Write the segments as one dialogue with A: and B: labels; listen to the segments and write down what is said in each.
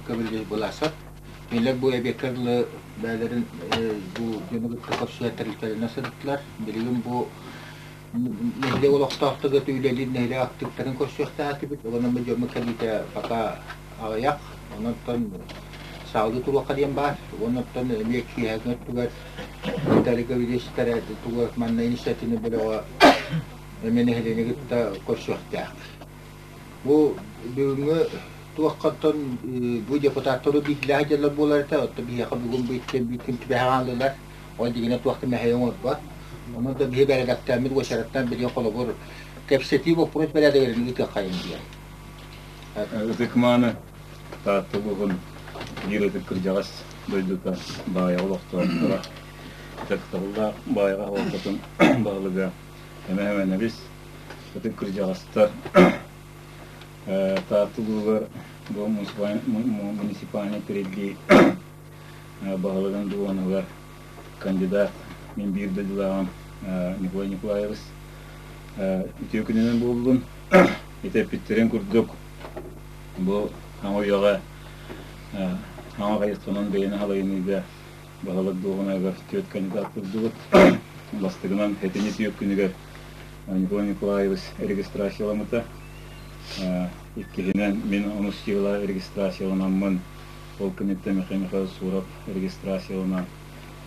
A: Гаврильевич Быласов. Кинилэр бу эбиэккэ дылы бэйэлэрин бу дьону кытта көрсүһэр тэрилтэлэринэн сырыттылар. Билигин бу нэһилиэк олохтоохторго үлэлиир нэһилиэк актыыптарын көрсүөхтээх этибит. Онон бу дьоммут кэлиитэ пока аҕыйах. Онон саалыы туруохха диэн баар. Онон эмиэ киэһээҥҥи өттүгэр Виталий Гаврильевич тугу манна инициативный бөлөҕө эмиэ нэһилиэнньэни кытта көрсүөхтээх. Бу бүгүҥҥү туоххаттан бу депутаттары биирдилээх дьыллар буолар этэ, оттон биһиэхэ бүгүн бу иккиэн биир күн түбэһэ хааллылар. Ол дьиҥинэ туох да мэһэйи оҥорбот. Онон да биһи бэрэдэктээммит уочараттан билигин холобур кэпсэтии боппуруос бэрээдэгэрин ыытыаххайын диэн.
B: Ытык-мааны Таатта улууһун биир ытык кырдьаҕас дойдута Баайаҕа олохтоохторо ытыктабыллаах Баайаҕа оһолтотун баһылыга Эмэ Эмэнэбис ытык кырдьаҕастар Таатта улууһугар бу муниципальнай тэриллии баһылыгын дуоһунаһыгар кандидат мин биир дойдулааҕым Николай Николаевич үтүө күнүнэн буоллун. Ити эппиттэрин курдук бу саҥа үйэҕэ саҥа хайысханан бэйэни салайыныыга баһылык дуоһунаһыгар түөрт кандидат турдубут. Бастакынан этини түөрт күнүгэр Николай Николаевич регистрацияламмыта. Иккиһинэн мин онус сыала регистрацияланаммын ол кэнниттэн Михаил Михайлович Суров регистрацияланан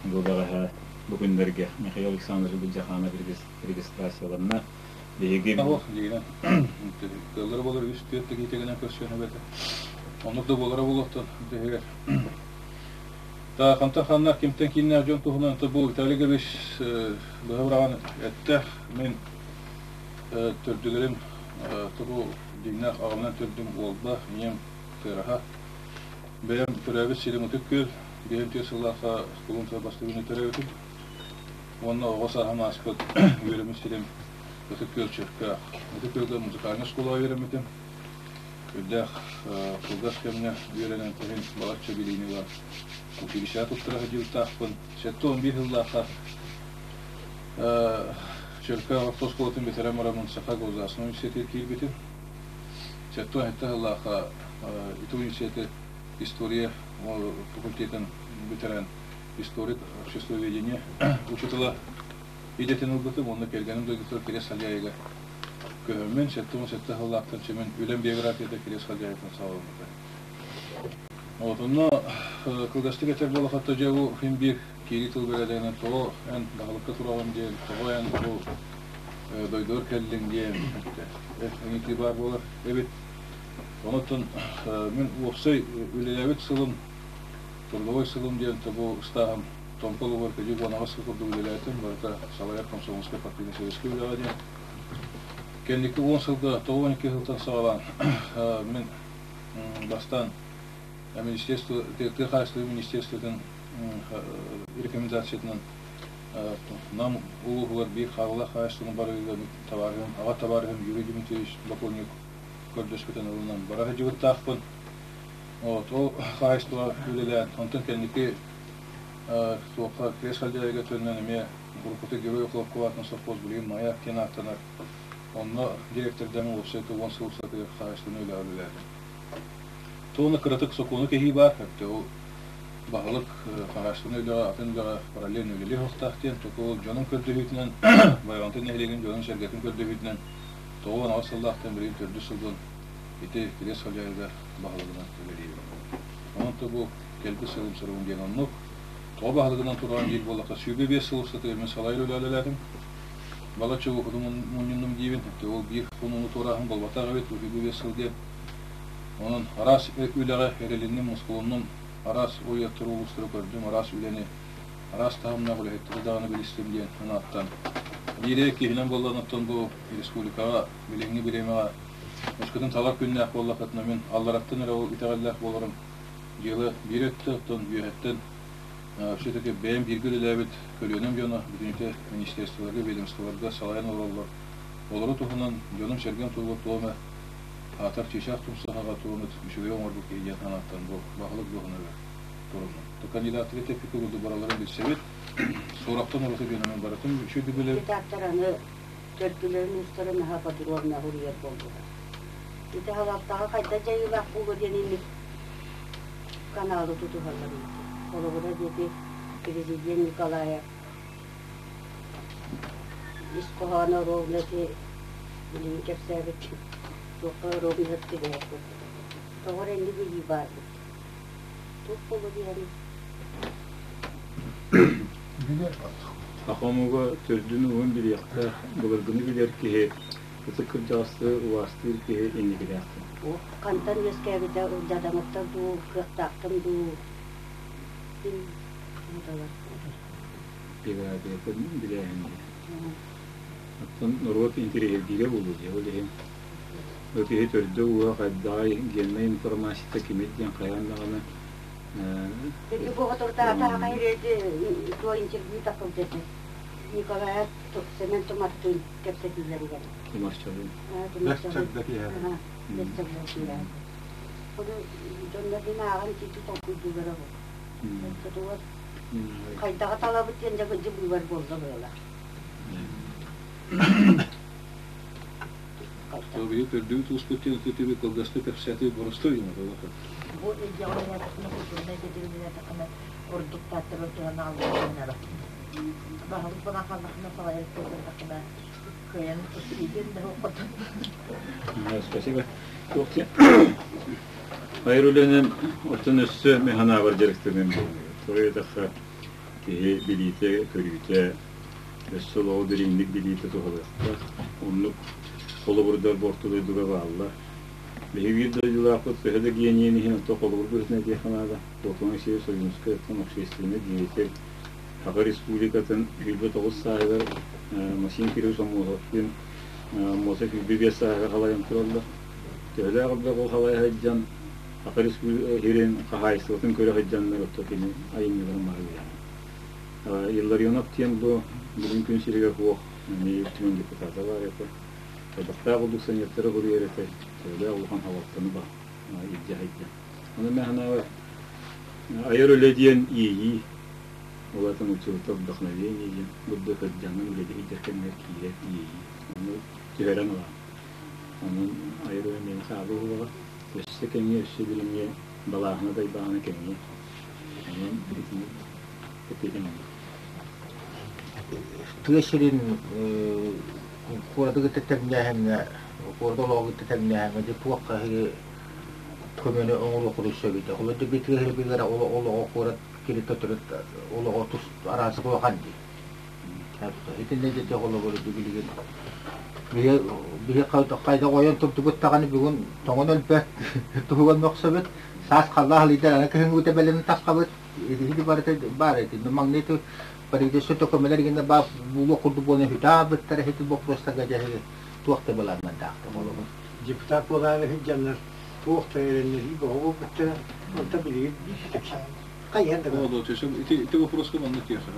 B: бу бэҕэһээ бу күннэргэ Михаил Александрович Будьаханов регистрацияланна. Биһиги
C: Оһох дьиҥинэн кыаллара буолар үс түөрт да киһитигинэн көрсүөн эбэтэ. Оннук да буолара буолуохтан дэһигэр. Та ханна кимтэн кииннээх дьон туһунан то бу Виталий Гаврильевич быһа быраҕан эттэ. Мин төрдүлэрим тобу дьиҥнээх аҕабынан төрдүм Уолба, ийэм Тыараһа. Бэйэм төрөөбүт сирим Ытык Күөл, биэһин түөрт сыллаахха кулун тутар бастыгыны төрөөбүтүм. Уонна оҕо сааһым ааспыт үөрэммит сирим Ытык Күөл Чөркөөх. Ытык Күөлгэ музыкальнай оскуолаҕа үөрэммитим. Үрдээх кылгас кэмҥэ үөрэнэн кэлин балачча билиини ылан училищеҕа туттара сылдьыбыттаахпын. 71 сыллаахха Чөркөөх орто оскуолатын бүтэрэн бараммын Саха государственнай университетыгар киирбитим. 77 сыллаахха ити университеты история факультетын бүтэрэн историк обществоведение учуутала идэтин ылбытым уонна кэргэним дойдутугар Кириэс Халдьаайыга көһөммүн 77 сыллаахтан чимин үлэм биографията Кириэс Халдьаайыттан саҕаламмыта. Вот онно кылгастык этэр буоллахха дьэ бу син биир киирии тыл бэрээдэгинэн тоҕо эн баһылыкка тураҕын диэн, тоҕо эн бу дойдугар кэллиҥ диэн ыйытыы баар буолар эбит. Онон мин уопсай үлэлээбит сылым, трудовой сылым диэн бу ыстааһым Томпо улууһугар кыдьык 18 сыл курдук үлэлээтим, барыта салайар комсомольскай партийнай советскай үлэҕэ диэн. Кэнники 10 сылга, 92 сылтан саҕалаан мин бастаан министерство, тыа хаһаайыстыбатын министерствотын рекомендациятынан Нам улууһугар биир хааллаах хаһаайыстыбаны барыыга табаарыһым, аҕа табаарыһым Юрий Дмитриевич Боконюк көрдөспүтүн ылынан бара сылдьыбыттаахпын. Вот, ол хаһаайыстыба үлэлээн, онтон кэнники туохха Крест Халдьаайыга төннөн эмиэ уруккута Герой Охлопковатын совхоз билигин Маяк диэн ааттанар. Онно директордаан уопсай 10 сыл устатыгар хаһаайыстыбаны үлэҕэ үлэлээтим. Туона кыратык сокуону кэһии баар, ол баһылык хаһаайыстыбаннай үлэҕэ атын үлэҕэ параллельно үлэлиэх уохтаах диэн, только ол дьонун көрдөһүүтүнэн, Байаҕантай нэһилиэгин дьонун-сэргэтин көрдөһүүтүнэн 98 сыллаахтан билигин төрдүс сылбын ити Кириэс Халдьаайыга баһылыгынан үлэлиибин. Онон то бу кэлбит сылым-соругум диэн оннук. Тоҕо баһылыгынан тураҕын диир буоллахха, 25 сыл устатыгар мин салайар үлэ үлэлээтим. Балачча уопуту мунньуннум диибин. Ол биир хонууну туорааһын буолбатах эбит, 25 сыл диэн. Онон араас үлэҕэ эрэлинним, мускулуннум, араас уйаттары улуустары көрдүм, араас үлэни, араас таһымнаах үлэһиттэри даҕаны билистим диэн санааттан. Биирэ киһинэн буолланыттан бу республикаҕа билиҥҥи бириэмэҕэ өскөтүн талар күннээх буоллаххытына мин аллараттан эрэ ол итэҕэллээх буоларым дьыала биир өттө, оттон үөһэттэн все-таки бэйэм бииргэ үлэлээбит көлүөнэм дьоно бүтүнүтэ министерстволарга, ведомстволарга салайан олороллор. Олору туһунан дьонум-сэргэм туһугар туох эмэ аатар чыычаах тумсаһаҕа туомут үчүгэй оҥорбут киһи диэн санааттан бу баһылык дуоһунаһыгар туруннум. То кандидаттары тэппиккэ курдук бараларын билсэбит. Суорахтан ураты диэн барытын үчүгэй билэбит.
D: Кандидаттар аны төрдүлэрин уустарын наһаа подробно суруйар буоллулар. Ити халалтаҕа хайдах дьайыылаах буолуо диэн инник. каналы тутуһаллар эбит. Холобура диэки президент Николаев ис хоһооно ровно ити билигин кэпсээбит туохха ровно түбэһэр курдук. Тоҕо эрэ инник ыйыы баар эбит. Туох буолуо диэри
B: Саха омуга төрдүн-ууһун билиэхтээх, былыргыны билэр киһи, ытык кырдьаҕасты убаастыыр киһи инникилээхтэр.
D: Хантан үөскээбитэ дьадаҥыттан дуу, кыахтаахтан дуу
B: Географиятын билээһин Оттон норуот интэриэһиргиирэ буолуо дии, ол иһин бу киһи төрдө-ууһа хайдаҕай, геннай информацията кимий диэн хайаан даҕаны
D: Ити бу соторутааҕыта саха ириэти туо интервью тахсыбыт Николай Семен Туматтыын кэпсэтиилэригэр.
B: Тумарчалыын.
D: Тумарчалыын. Бэс Ону дьоннор мин ааҕан итиччэ толкуйдууллара бу. Оччотугар хайдаҕы талабыт диэн дьэ быыбар буолла быһыылаах.
C: Биһи төрдүбүт ууспут диэн ытытыбы кылгастык кэпсэти боростуой гына
E: Бу илдьэҕэ үлэлээтэххинэ, культурнай эйгэтэ үлэлээтэххинэ, ордук тааттарар туһаны аҕалбат Баһылык буолан хааллаххына, салайар кыайбатаххына, кыайан иитин да хотун.
B: Спасибо. Айар үлэнэн оттон өссө мин санаабар дьарыктаныам буолуо. Тоҕо диэтэххэ, киһи билиитэ, көрүүтэ, өссө олоҕу дириҥник билиитэ туһалыахтаах. Оннук холобурдар бу орто дойдуга бааллар. Биһиги биир дойдулаахпыт төһө да гиэнийин иһин оттон холобур быһыытынан этиэххэ наада. Платон Алексеевич Ойуунускай оттон общественнай деятель Саха Республикатын 29 сааһыгар Максим Кириллович Аммосовтыын Аммосов 25 сааһыгар халайан тураллар. Төһөлөөх элбэх ол халайа сылдьан Саха Республикатын хаһаайыстыбатын көрө сылдьаннар оттон кини айымньыларын барылыйар. Илларионов диэн бу бүгүн күн сиригэр суох эмиэ Түмэн депутата баар этэ. Табахтаах курдук саньыаттары суруйар этэ. Төһөлөөх улахан халалтаны ба илдьэ сылдьан. Ону мен санаабар айар үлэ диэн иэйии, ол атын учуутал вдохновение диэн бурда сылдьаҥҥын үлэлии сылдьар кэмҥэр киирэр иэйии. Ону түһэрэн ылаҕын. Онон айар үлэ миэнэ хаалыы уһугаҕа. Өссө кэҥиэ, өссө билиҥҥи балааһына дайбааһына кэҥиэ. Онон итини эппиэтим оннук.
A: Тыа сирин куораты кытта тэҥнээһиҥҥэ, куорат олоҕу кытта тэҥнээһиҥҥэ дьэ туох эһиги көмөнү оҥоруоххутун сөбүй? Холобур, дьэ тыа сиригэр олоҕо куорат кириттэ төрүт олоҕо тус араас улахан дии. Итиннэ дьэ холобур билигин биһи хайдах ойон турдубут даҕаны бүгүн тоҥон өлбөт туһугар мөхсөбүт саас халлаах илийдэр аны кыһыҥҥы бэлэмин таххабыт ити барыта баар ити маҥнай правительство көмөлөр гинэ баа буолуох курдук буолан үтаабыттар ити боппуруостарга дьэ туох да былааннардаахтар холобур
F: депутат буолаары сылдьаннар туох да эрэннэрии бөҕө буолбуттара онто билигин хайыан да
C: Ити ити вопроска маннык диэххэ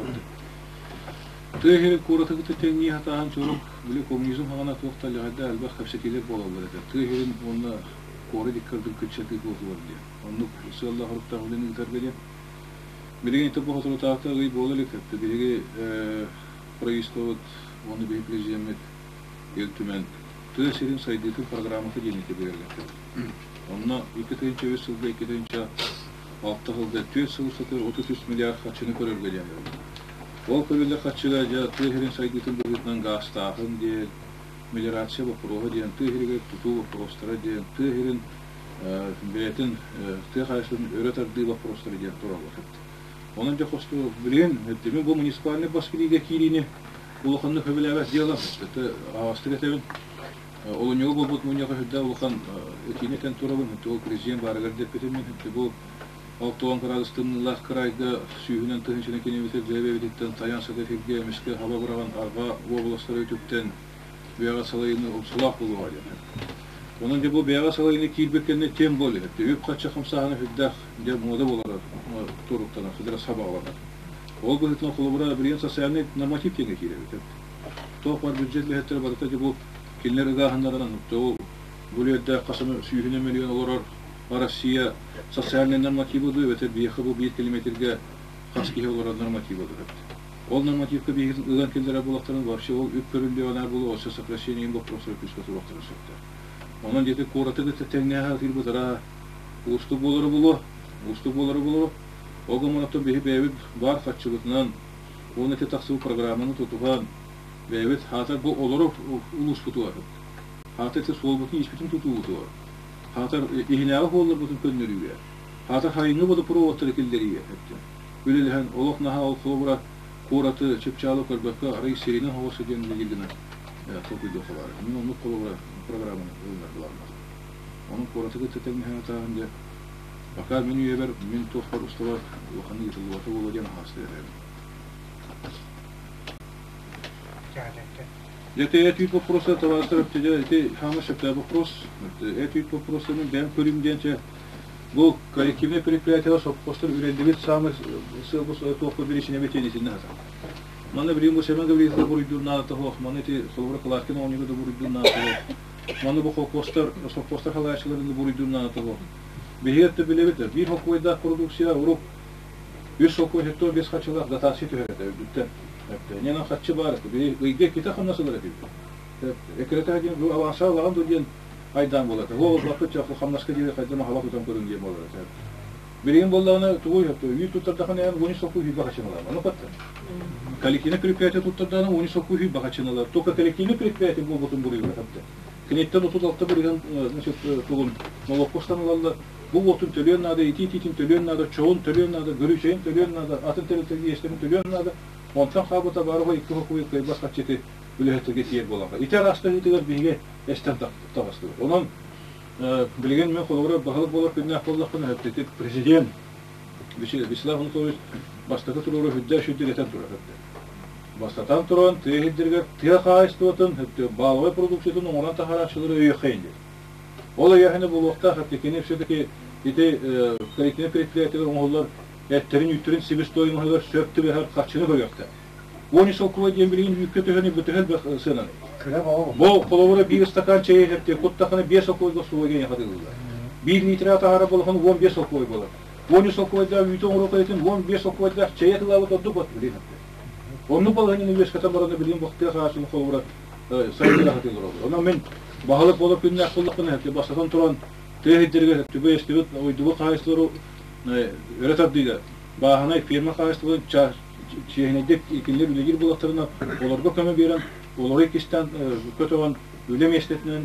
C: Тыа сирин куораты кытта тэҥнии сатааһын сурук, били коммунизм саҕана туох да алларда элбэх кэпсэтиилэр буолаллар этэ. Тыа сирин уонна куорат икки ардын кыччатыы буолуор диэн. Оннук сыаллаах-соруктаах үлэни ыытарга диэн. Билигин ити бу соторутааҕыта ый буола илик этэ. Биһиги правительствобыт уонна биһиги президеммит Ил Түмэн тыа сирин сайдыытын программата диэн ити бигэргэттибит. Онно 2003 сылга 2006 сылга 4 сыл устата 33 миллиард харчыны көрөргө диэн Ол көрүллэр харчыга дьэ тыа сирин сайдыытын быһыытынан гаастааһын диэн, мелиорация боппуруоһа диэн, тыа сиригэр тутуу боппуруостара диэн, тыа сирин бэйэтин тыа хаһаайыстыбатын өрө тардыы боппуруостара диэн тураллар. Онон дьэ хосту билигин мин бу муниципальнай бас билиигэ киириини улаханнык сөбүлээбэт дьыалам. Это аһаҕастык этэбин. Олунньуга буолбут мунньахха сүрдээх улахан этиини этэн турабын. Ол президент баарыгар диэппитим мин. Бу 60 кыраадыс тымныылаах кыраайга сүүһүнэн тыһыынчанан километр дьиэ-бэйэбититтэн тайаан сытар сиргэ эмискэ хаба быраҕан арҕаа уобаластары үтүктэн бэйэҕэ салайыыны умсулаах буолуоҕа диэн. Онон дьэ бу бэйэҕэ салайыыны киирбит кэннэ тем более үп-харчы хамсааһына сүрдээх дьэ муода буолара туруктанар, сыдара сабаҕаланар. Ол быһыытынан холобура билигин социальный норматив диэҥҥэ киирэбит. Туох баар бюджет үлэһиттэрэ барыта дьэ бу кинилэр ыгааһыннарынан ол бу үлүөрдээх хас эмэ сүүһүнэн миллион олорор Россия социальнай нормативы дуу эбэтэр биһиэхэ бу биир километрга хас киһи олорор норматива дуу эбит. Ол нормативка биһигин ылан киллэрэр буоллахтарын вообще ол үп көрүллүөҕүнэ буолуо өссө сокращением вопросов күүскэ туруохтарын сөптөөх. Онон диэки куораты кытта тэҥнээһэ атыырбытара уустук буолара буолуо. Уустук буолара буолуо. Ол гынан биһи бэйэбит баар харчыбытынан уонна ити тахсыбыт программаны тутуһан бэйэбит хаатар бу олорор улууспутугар хаатар ити суолбутун-ииспитин тутуубутугар хаатар иһинээҕи суолларбытын көннөрүүгэ хаатар сайыҥҥы водопроводтары киллэриигэ үлэлэһэн олох наһаа ол холобура куораты чыпчаалы көрбөккө арай сиринэн оҕо сылдьан үлэлиир гына толкуйдуохха баара. Мин оннук холобура программаны ылынар былааннаах. Онон куораты кытта тэҥнэһэн атааһын дьэ пока мин үйэбэр мин туохпар устабар улаханнык ытыллыбата буолуо диэн аһаҕастык этэбин. Дьэ эт-үүт вопроса табаарыстар дьэ ити хаама сөптөөх вопрос. Эт-үүт вопроса мин бэйэм көрүүм диэн чэ бу коллективнай предприятиелар совхозтар үрэллибит саамай сыалбыс туохпа биричиинэбит диэн итиннэ сатар. Манна билигин бу Семен Гаврильевич буруйдуур наадата суох, манна ити холобура Кылаакин оҕонньору да буруйдуур наадата суох. Манна бу холкуостар, совхозтар халааччыларын да буруйдуур наадата суох. Биһиги өттө билэбит, биир холкуойдаах продукция урук үс солкуой хектор бес хаччылаах дотация түһэр этэ үрдүттэн. Нена хаччы баар этэ. Биһи ыйга иккитэ хамнас ылар этибит. Эккирэтэ диэн бу аванса ылаҕын дуо диэн айдаан буолар этэ. Ол ылбаппыт чаху хамнаска диэри хайдам аһаба тутан көрүҥ диэн буолар этэ. Билигин буоллаҕына тугуй үүт туттардахына эн уон солку үһүйбэ хаччын ылар. Ону кытта. Коллективное предприятие туттардаҕына уон солку үһүйбэ хаччын ылар. Только коллективное предприятие буолбутун буруйугар хапта. Киниттэн 36 бырыһын значит тугун нолуокка устан ылаллар. Бу уотун төлүөн наада, итии-итиитин төлүөн наада, чоҕун төлүөн наада, гөрүүчэйин төлүөн наада, атын тэрилтэлэр иэстэрин төлүөн наада. Онтон хаалбыта баарыга икки хокуй кыайбас харчыты үлэһиттэргэ тиийэр буолан Ити араастаһыытыгар биһиги эстэн таҕыстыбыт. Онон билигин мен холобура баһылык буолар күннээх буоллахпына ити президент Вячеслав Анатольевич бастакы туруору үрдэ сүрдүк этэн турар. Бастатан туран тыа иһирдэригэр тыа хаһаайыстыбатын бааловай продукциятын оҥорон таһаарааччылары өйүөххэйин диэн. Ол өйөөһүнэ буолуохтаах кини все-таки ити коллективнай предприятиелар оҥоһуллар эттэрин-үүттэрин себестоимоһыгар сөп түбэһэр харчыны көрүөхтээх. Уон үс солкуобай диэн билигин үүккэ төһөнү бөтөһө элбэх сыананы. Бу холобура биир ыстакаан чэйи иһэртиэ куттахына биэс солкуобайга суо диэн хатыыллар. Биир литрэ таһаара болохун 15 солкуобай буолар. 13 солкуобайдаах үүтү оҥоруу кэлитин 15 солкуобайдаах чэйи атыылаабыт ордук бот билин. Оннук балаһыанньаны үөскэтэн баран билигин бахтыа хаачын холобура сайдыра хатыылар олор. Онон мин баһылык буолар күннээх буоллахпына бастатан туран тыа сирдэригэр түбэ эстибит ойдубут хаһаайыстыбалары өрө тардыыга бааһынай ферма хаһаайыстыбатын чиэһинэйдик кинилэр үлэлиир буоллахтарына олорго көмө биэрэн олору иккистээн көтөҕөн үлэ миэстэтинэн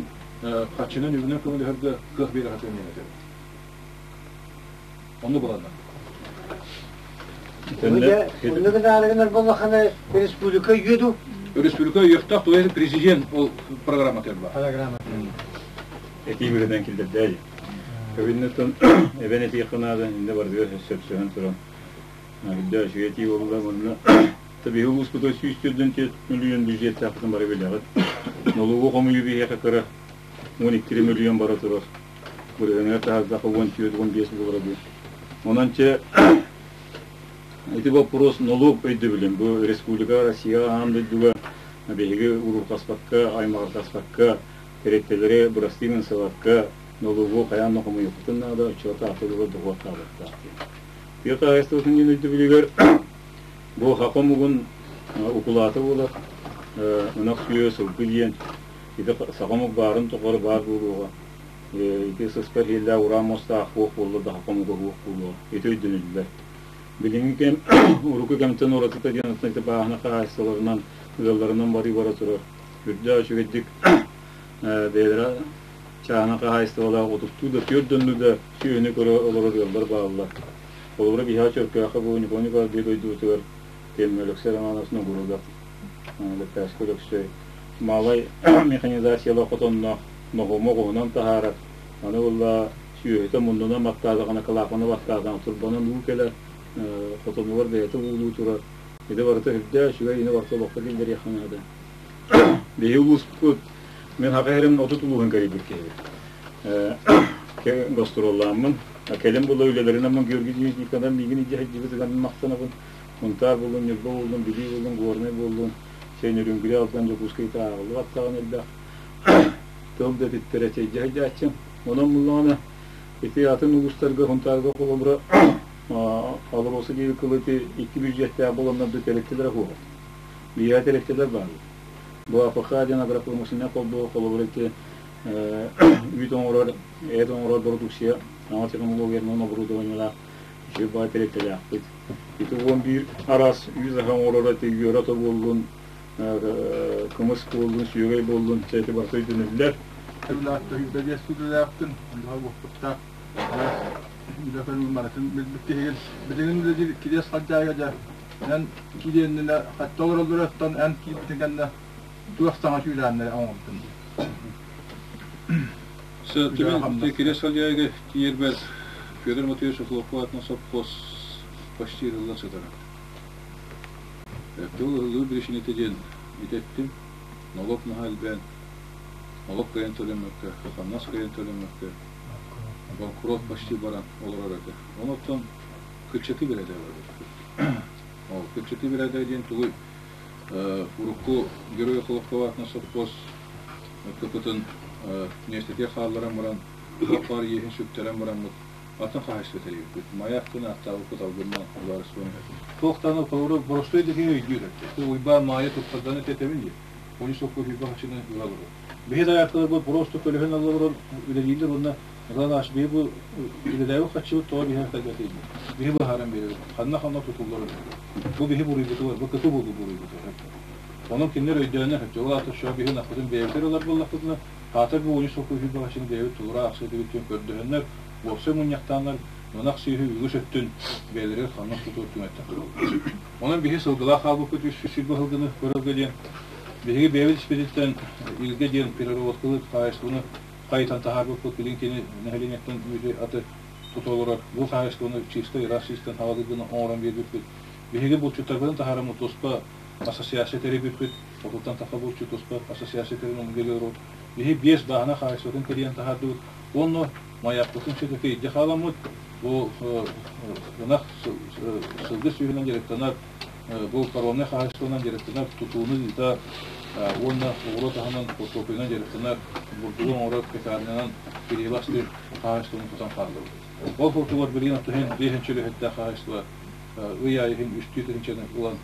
C: харчынан үбүнэн көмөлөһөргө кыах биэрэ сатыам диэн этэбин. Онну буланнар.
F: Онно гынаарыгынар буоллаххына республика үйөду.
C: Республика үйөхтөх то есть президент ол программатыгар бар.
F: Программа.
B: Этии үлэнэн киллэрдээ. Көбүннэтэн эбэн этиэххэ наада инде барытыгар сөпсөһөн туран. Үрдэ үчүгэй этии буолла уонна биһи улууспутугар 144 миллион бюджеттаахпытын бары билэҕит. Нолуогу хомуйуу биһиэхэ кыра 12 миллион бара турар. Бырыһыаныгар таһаардахха 14-15 буолара дуу. Онон чэ ити боппуруос нолуок өйдөбүлүн бу республика Россия аан дойдуга биһиги уруурҕаспакка, аймаҕырҕаспакка, тэрилтэлэри бырастыы гынсыбакка нолуогу хайаан да хомуйуохпутун наада, оччоҕо таахтылыгар дохуот хаалыахтаах диэн. Тыа хаһаайыстыбатын диэн өйдөбүлүгэр бу саха омугун укулаата буолар, ынах сүө, сылгы диэн ити саха омук баарын тухары баар буолуоҕа. Ити сыспар иһиллээх ураа муостаах хуох буолла да саха омуга хуох буолуоҕа. Ити өйдөнүллэр. Билиҥҥи кэм урукку кэмтэн уратыта диэн ити бааһына хаһаайыстыбаларынан, ыалларынан барыы бара турар. Үрдээх үчүгэйдик бэйэлэрэ чааһынай хаһаайыстыбалаах отуттуу да, түөрт донну да сүөһүнү көрө олорор ыаллар бааллар. Холобура, биһиэхэ Чөркөөххө бу Николай Николаевич дойдубутугар Кемме Өлөксөй Романович Ногуродов, Лэппээски Өлөксөй малай механизациялаах хотонноох ноһуому оҕуһунан таһаарар. Аны буолла сүөһүтэ муннунан баттаатаҕына, кылаапаны баттаатаҕына турбанан уу кэлэр, хотонугар бэйэтэ уулуу турар. Ити барыта үрдээх үчүгэй, ини барыта олоххо киллэриэххэ наада. Биһи улууспут Мин Саха сирин 30 улууһун кэрийбит киһибин. Гастроллааммын, кэлин була үлэлэринэн Георгий Дмитриевич миигин илдьэ сылдьыбытыгар махтанабын. Мунтаар буоллун, Ньурба буоллун, Бүлүү буоллун, Горнай буоллун, Сен Үрүҥгүрэ Алдан Дьокуускай ааҕыллыбат даҕаны элбэх тыл да этиттэрэ чэйдьэ сылдьааччым. Онон буллаҕына ити атын улуустарга Сунтаарга холобура Алроса диэки кылы ити икки бюджеттээх буоланнар да тэрилтэлэрэ суоҕа. Биһиэхэ тэрилтэлэр бааллар. Бу АПХ диэн агропромышленнай холбоһук холобура ити үүт оҥорор, эт оҥорор продукция Саҥа технологиянан оборудованиелаах үчүгэй баай тэрилтэлээхпит. Ити 11 араас үүт аһа оҥорор эти үөрэ ото буоллун, кымыс буоллун, сүөгэй буоллун, ити барыта өйдөнүллэр.
C: Үлэҕэ бэлиэс үлэлээхпин, онно буолбуттаах үлэ көрүҥүн барытын билбит киһигин. Билигин үлэлиир Кириэс Халдьаайыга дьэ эн киириэннинэ хатта олороллоруттан эн киирбитин кэннэ туох саҥа сүүрээннэри оҥордун дии. Түмэн Кириэс Халдьаайыга тиийэрбэр Федор Матвеевич Охлопков аатынан сопхуос почти ыһыллан сытара. Тыл ыһыллыы биричиинэтэ диэн ити эттим. Нолуок наһаа элбээн, нолуок кыайан төлөммөккө, хамнас кыайан төлөммөккө, банкрот почти баран олорор этэ. Онон кыччатыы бэрээдэгэ барбыт. Ол кыччатыы бэрээдэгэ диэн тугуй? Урукку Герой Охлопков аатынан сопхуос кыпытын миэстэтигэр хаалларан баран, туох баар иэһин сүктэрэн бараммыт, атын хаһаайыстыба тэрийбиппит. Маяк гына аттаабыппыт алгынна улаарыстыбаны. Туохтан холобура боростуой да киһи өйдүүр этэ. Уйбаан Маайа туттардан этэбин дии. Они сокку хүйбэ хачыны ыла олорор. Биһи дайаткаларбыт просто көлөһөн ала олорон үлэлииллэр уонна Ылан биһи бу үлэлээбит хаччыбыт тоҕо биһи кэлбэтий? Биһи быһааран биэрэбит. Ханна-ханна тутуллар Бу биһи буруйбутугар, бу кыты буолуу буруйбутугар. Онон кинилэр өйдөөнөр, дьолу аата шо биһи ынахпытын бэйэбитигэр ылар буоллахпытына, хаатар бу уонча сокку үһү баҕачыны бэйэбит тулура аахсыйдыбыт диэн көрдөһөннөр, уопсай мунньахтааннар, ынах сүөһү үгүс өттүн бэйэлэригэр ханна тутуор түҥэттэх. Онон биһи сылгылаах хаалбыппыт үс сүүс сылгыны көрөргө диэн биһиги бэйэбит испититтэн Илгэ диэн переработкалыыр хаһаайыстыбаны хайытан таһаарбыппыт билин кини нэһилиэнньэттэн үүтү аты тута олорор бу хаһаайыстыбаны чистай ыраас сыыстан хаалыы гына оҥорон биэрбиппит. Биһиги булчуттарбытын таһаараммыт туспа ассоциация тэрийбиппит. Отуттан тахса булчут туспа ассоциация тэрин умгели олорор. Биһи биэс бааһына хаһаайыстыбатын тэрийэн таһаардыбыт. Уонна маякпытын все-таки илдьэ хааламмыт. Бу ынах сылгы сүөһүнэн дьарыктанар, бу короннай хаһаайыстыбанан дьарыктанар, тутууну ыытар уонна оҕуруот аһынан хортуоппуйунан дьарыктанар, бурдугу оҥорор пекарнянан кириэбэ астыыр хаһаайыстыбаны тутан хааллыбыт. Ол курдугар билигин оттон биэһинчэ үлэһиттээх хаһаайыстыба ый аайы иһин үстүү тыһыынчаны ылан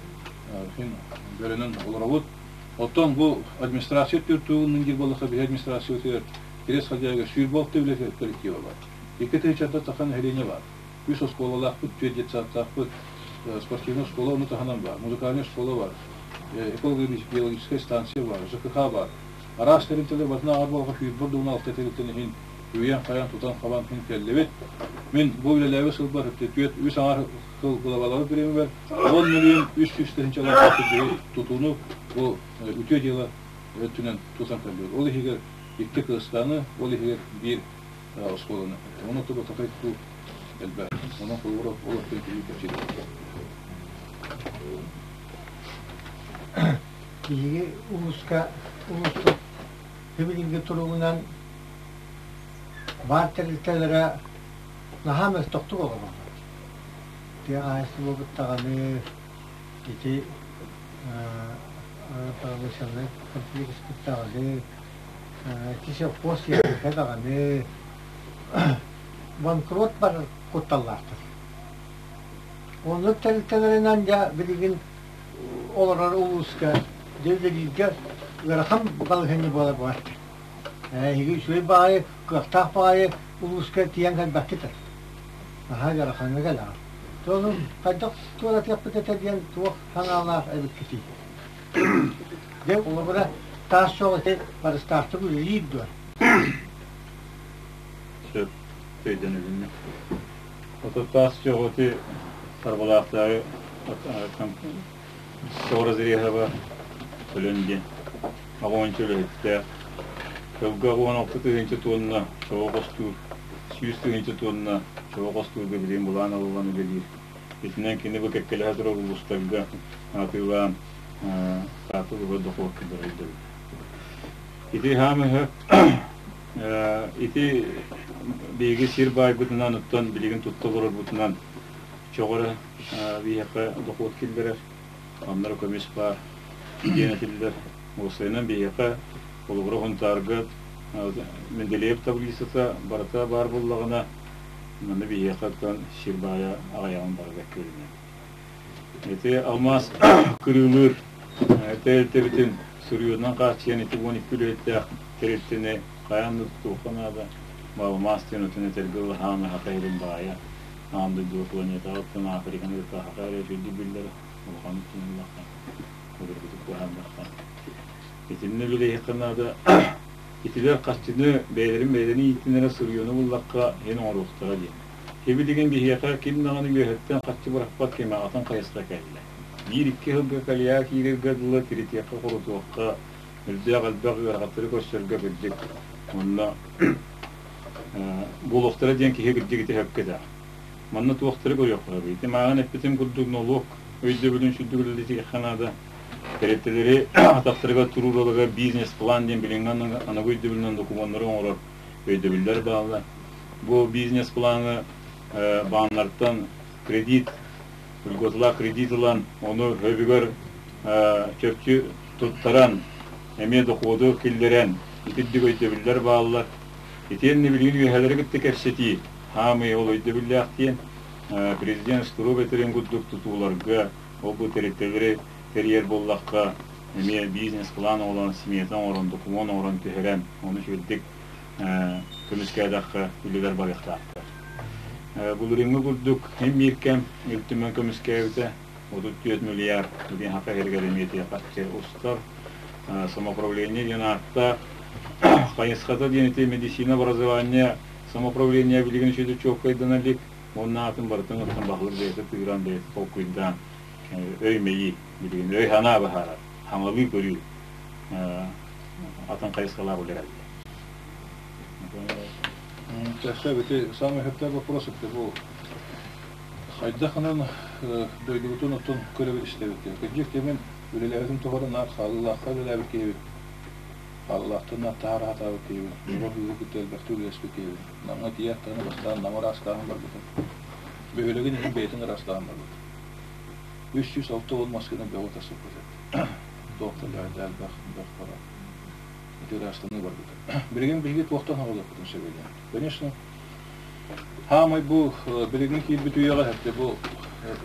C: иһин бөрөнөн олоробут. Оттон бу администрация түөртүүн диир буоллахха биһи администрациябытыгар Кириэс Халдьаайыга 106 үлэ коллектива бар. 2 тыһыынчаттан тахса нэһилиэнньэ бар. Үс оскуолалаахпыт, түөрт детсадтаахпыт, спортивнай оскуола ону таһынан бар, музыкальнай оскуола бар, эколого-биологическай станция бар, ЖКХ бар. Араас тэрилтэлэр батына аҕар буолга сүүрбэ дуун алта тэрилтэн иһин үүйэн-хайан, тутан-хабан иһин кэллибит. Мин бу үлэлээбит сылбар түөрт үс аҥар сыл главалабыт бириэмэбэр 10 миллион 300 тыһыынчалаах тутууну бу үтүө дьыала өттүнэн тутан кэллибит. Ол иһигэр икки кыыстааны, ол иһигэр биир оскуоланы. Ону тугу такай тутуу элбэх. Онон холобура ол өттүн киһи кэпсиир.
F: Биһиги улууска улууспут билиҥҥи туругунан баар тэрилтэлэрэ наһаа мөлтөхтүк олороллор. Тыа хаһаайыстыбабыт даҕаны ити промышленнай комплекспыт даҕаны ити совхоз техника даҕаны банкрот барар кутталлаахтар. Оннук тэрилтэлэринэн дьэ билигин олорор улууска дьэ үлэлииргэ ыарахан балаһыанньа буолар буолар. Эһиги үчүгэй баҕайы, кыахтаах баҕайы улууска тиийэн кэлбэккит ээ. Наһаа ыарахаҥҥа кэлэҕит. Ону хайдах туоратыахпыт этэ диэн туох санаалаах эбиккитий? Дьэ, холобура, таас чох ити барыстаахтык үлэлиир дуо?
B: Сөп, өйдөнүлүннэ. Ото таас чох ити Харбалаахтааҕы Разрезова Өлөн диэн аҕа үлэһиттээх. Сылга 16 тыһыынча туонна чоҕу хостуур, 100 тыһыынча туонна чоҕу хостуурга билигин былаан ылыллан үлэлиир. Итинэн кини бу кэккэлэһэ турар улуустарга атыылаан Таатта улууһа дохуокка дьарыйдыбыт. Ити хаамыһы ити биһиги сир баайбытынан оттон билигин тутта олорорбутунан чоҕу эрэ биһиэхэ дохуот киллэрэр, онно эрэ көмүс баар диэн этиллэр. Уопсайынан биһиэхэ холобура Хонтаарга Менделеев таблицата барыта баар буоллаҕына, манна биһиэхэ оттон сир баайа аҕыйаҕын барыта көрүнэр. Ити алмаас кырыылыыр тэрилтэбитин суруйуунан хааччыйан ити 12 үлэһиттээх тэрилтэни хайаан да тутуохха наада. Алмаас диэн отун этэргэ дылы хаан аһата иһирин баайа аан дойдуга планетаҕа оттон Африканы кытта аһата эрэ үчүгэйдик биллэр улахан тутуллахха судургутук быһаардахха итиннэ үлэлиэххэ наада итилэр харчыны бэйэлэрин бэйэлэрин ииттинэрэ суруйууну буллахха иһин оҥоруохтара диэн Сибилигин биһиэхэ ким даҕаны үөһэттэн харчы бырахпат кимэҕэтин хайысха кэллэ. Биир-икки сылга кальяк киирэргэ дылы тиритиэххэ-хорутуохха, үрдээх элбэх ыарахаттары көрсөргө кырдьык онно буолуохтара диэн киһи кырдьык ити сөпкө этэр. Манна туохтары көрүөххэ сөбүй? Ити мааҕын эппитим курдук нолуок өйдөбүлүн сүрдүк үлэлэтиэххэ наада. Тэрилтэлэри атахтарыгар туруораларыгар бизнес-план диэн билиҥҥи аныгы өйдөбүлүнэн докумуоннары оҥорор өйдөбүллэр бааллар. Бу бизнес-планы бааннартан кредит, льготалаах кредит ылан, ону өбүгэр чөпчү туттаран, эмиэ дохуоду киллэрэн, итирдик өйдөбүллэр бааллар. Итиэннэ билигин үөһэлэри кытта кэпсэтии, хаамыы ол өйдөбүллээх диэн президент Штыров этэрин курдук тутууларга, ол-бу тэрилтэлэри тэрийэр буоллахха, эмиэ бизнес-план оҥорон, смета оҥорон, докумуон оҥорон түһэрэн, ону үчүгэйдик көмүскээтэххэ үлэлэр барыахтаахтар. Былырыыҥҥы курдук һин биир кэм Ил Түмэн көмүскээбитэ 34 миллиард диэн хака иһэригэр эмиэ харчы устар. Самоуправление диэн ааттаах хайысхата диэн ити медицина образование самоуправление билигин үчүгэй чуолкайдана илик уонна атын барытын оттон баһылык бэйэтэ тыыран бэйэтэ толкуйдаан өй-мэйии билигин өй-санаа быһаарар хаҥалыы көрүү атын хайысхалаах үлэлэллэр.
C: Чахчы ити самый хэптэй вопрос это бу хайдах анан дойдубутун оттон көрөбүт истэбит диэн. Кырдьык мен үлэлээбитим тухары наар хаалыылаахха үлэлээбит киһибин. Хаалыылаахтан наар таһаара сатаабыт киһибин. Оҕо быыһы кытта элбэхтик үлэлэспит киһибин. Намҥа тиийээт даҕаны бастаан Нам ыраастааһын барбытым. Бөһүөлэгин иһин бэйэтин ыраастааһын барбыт. 360 маскына бөҕө тахсыппыт этэ. Туохтан да элбэх бөх бара. Ити ыраастаныы барбыта. Билигин биһиги туохтан хаҕылыахпытын сөбүй диэн. Конечно, хаамай бу билигин киирбит үйэҕэ хэпте бу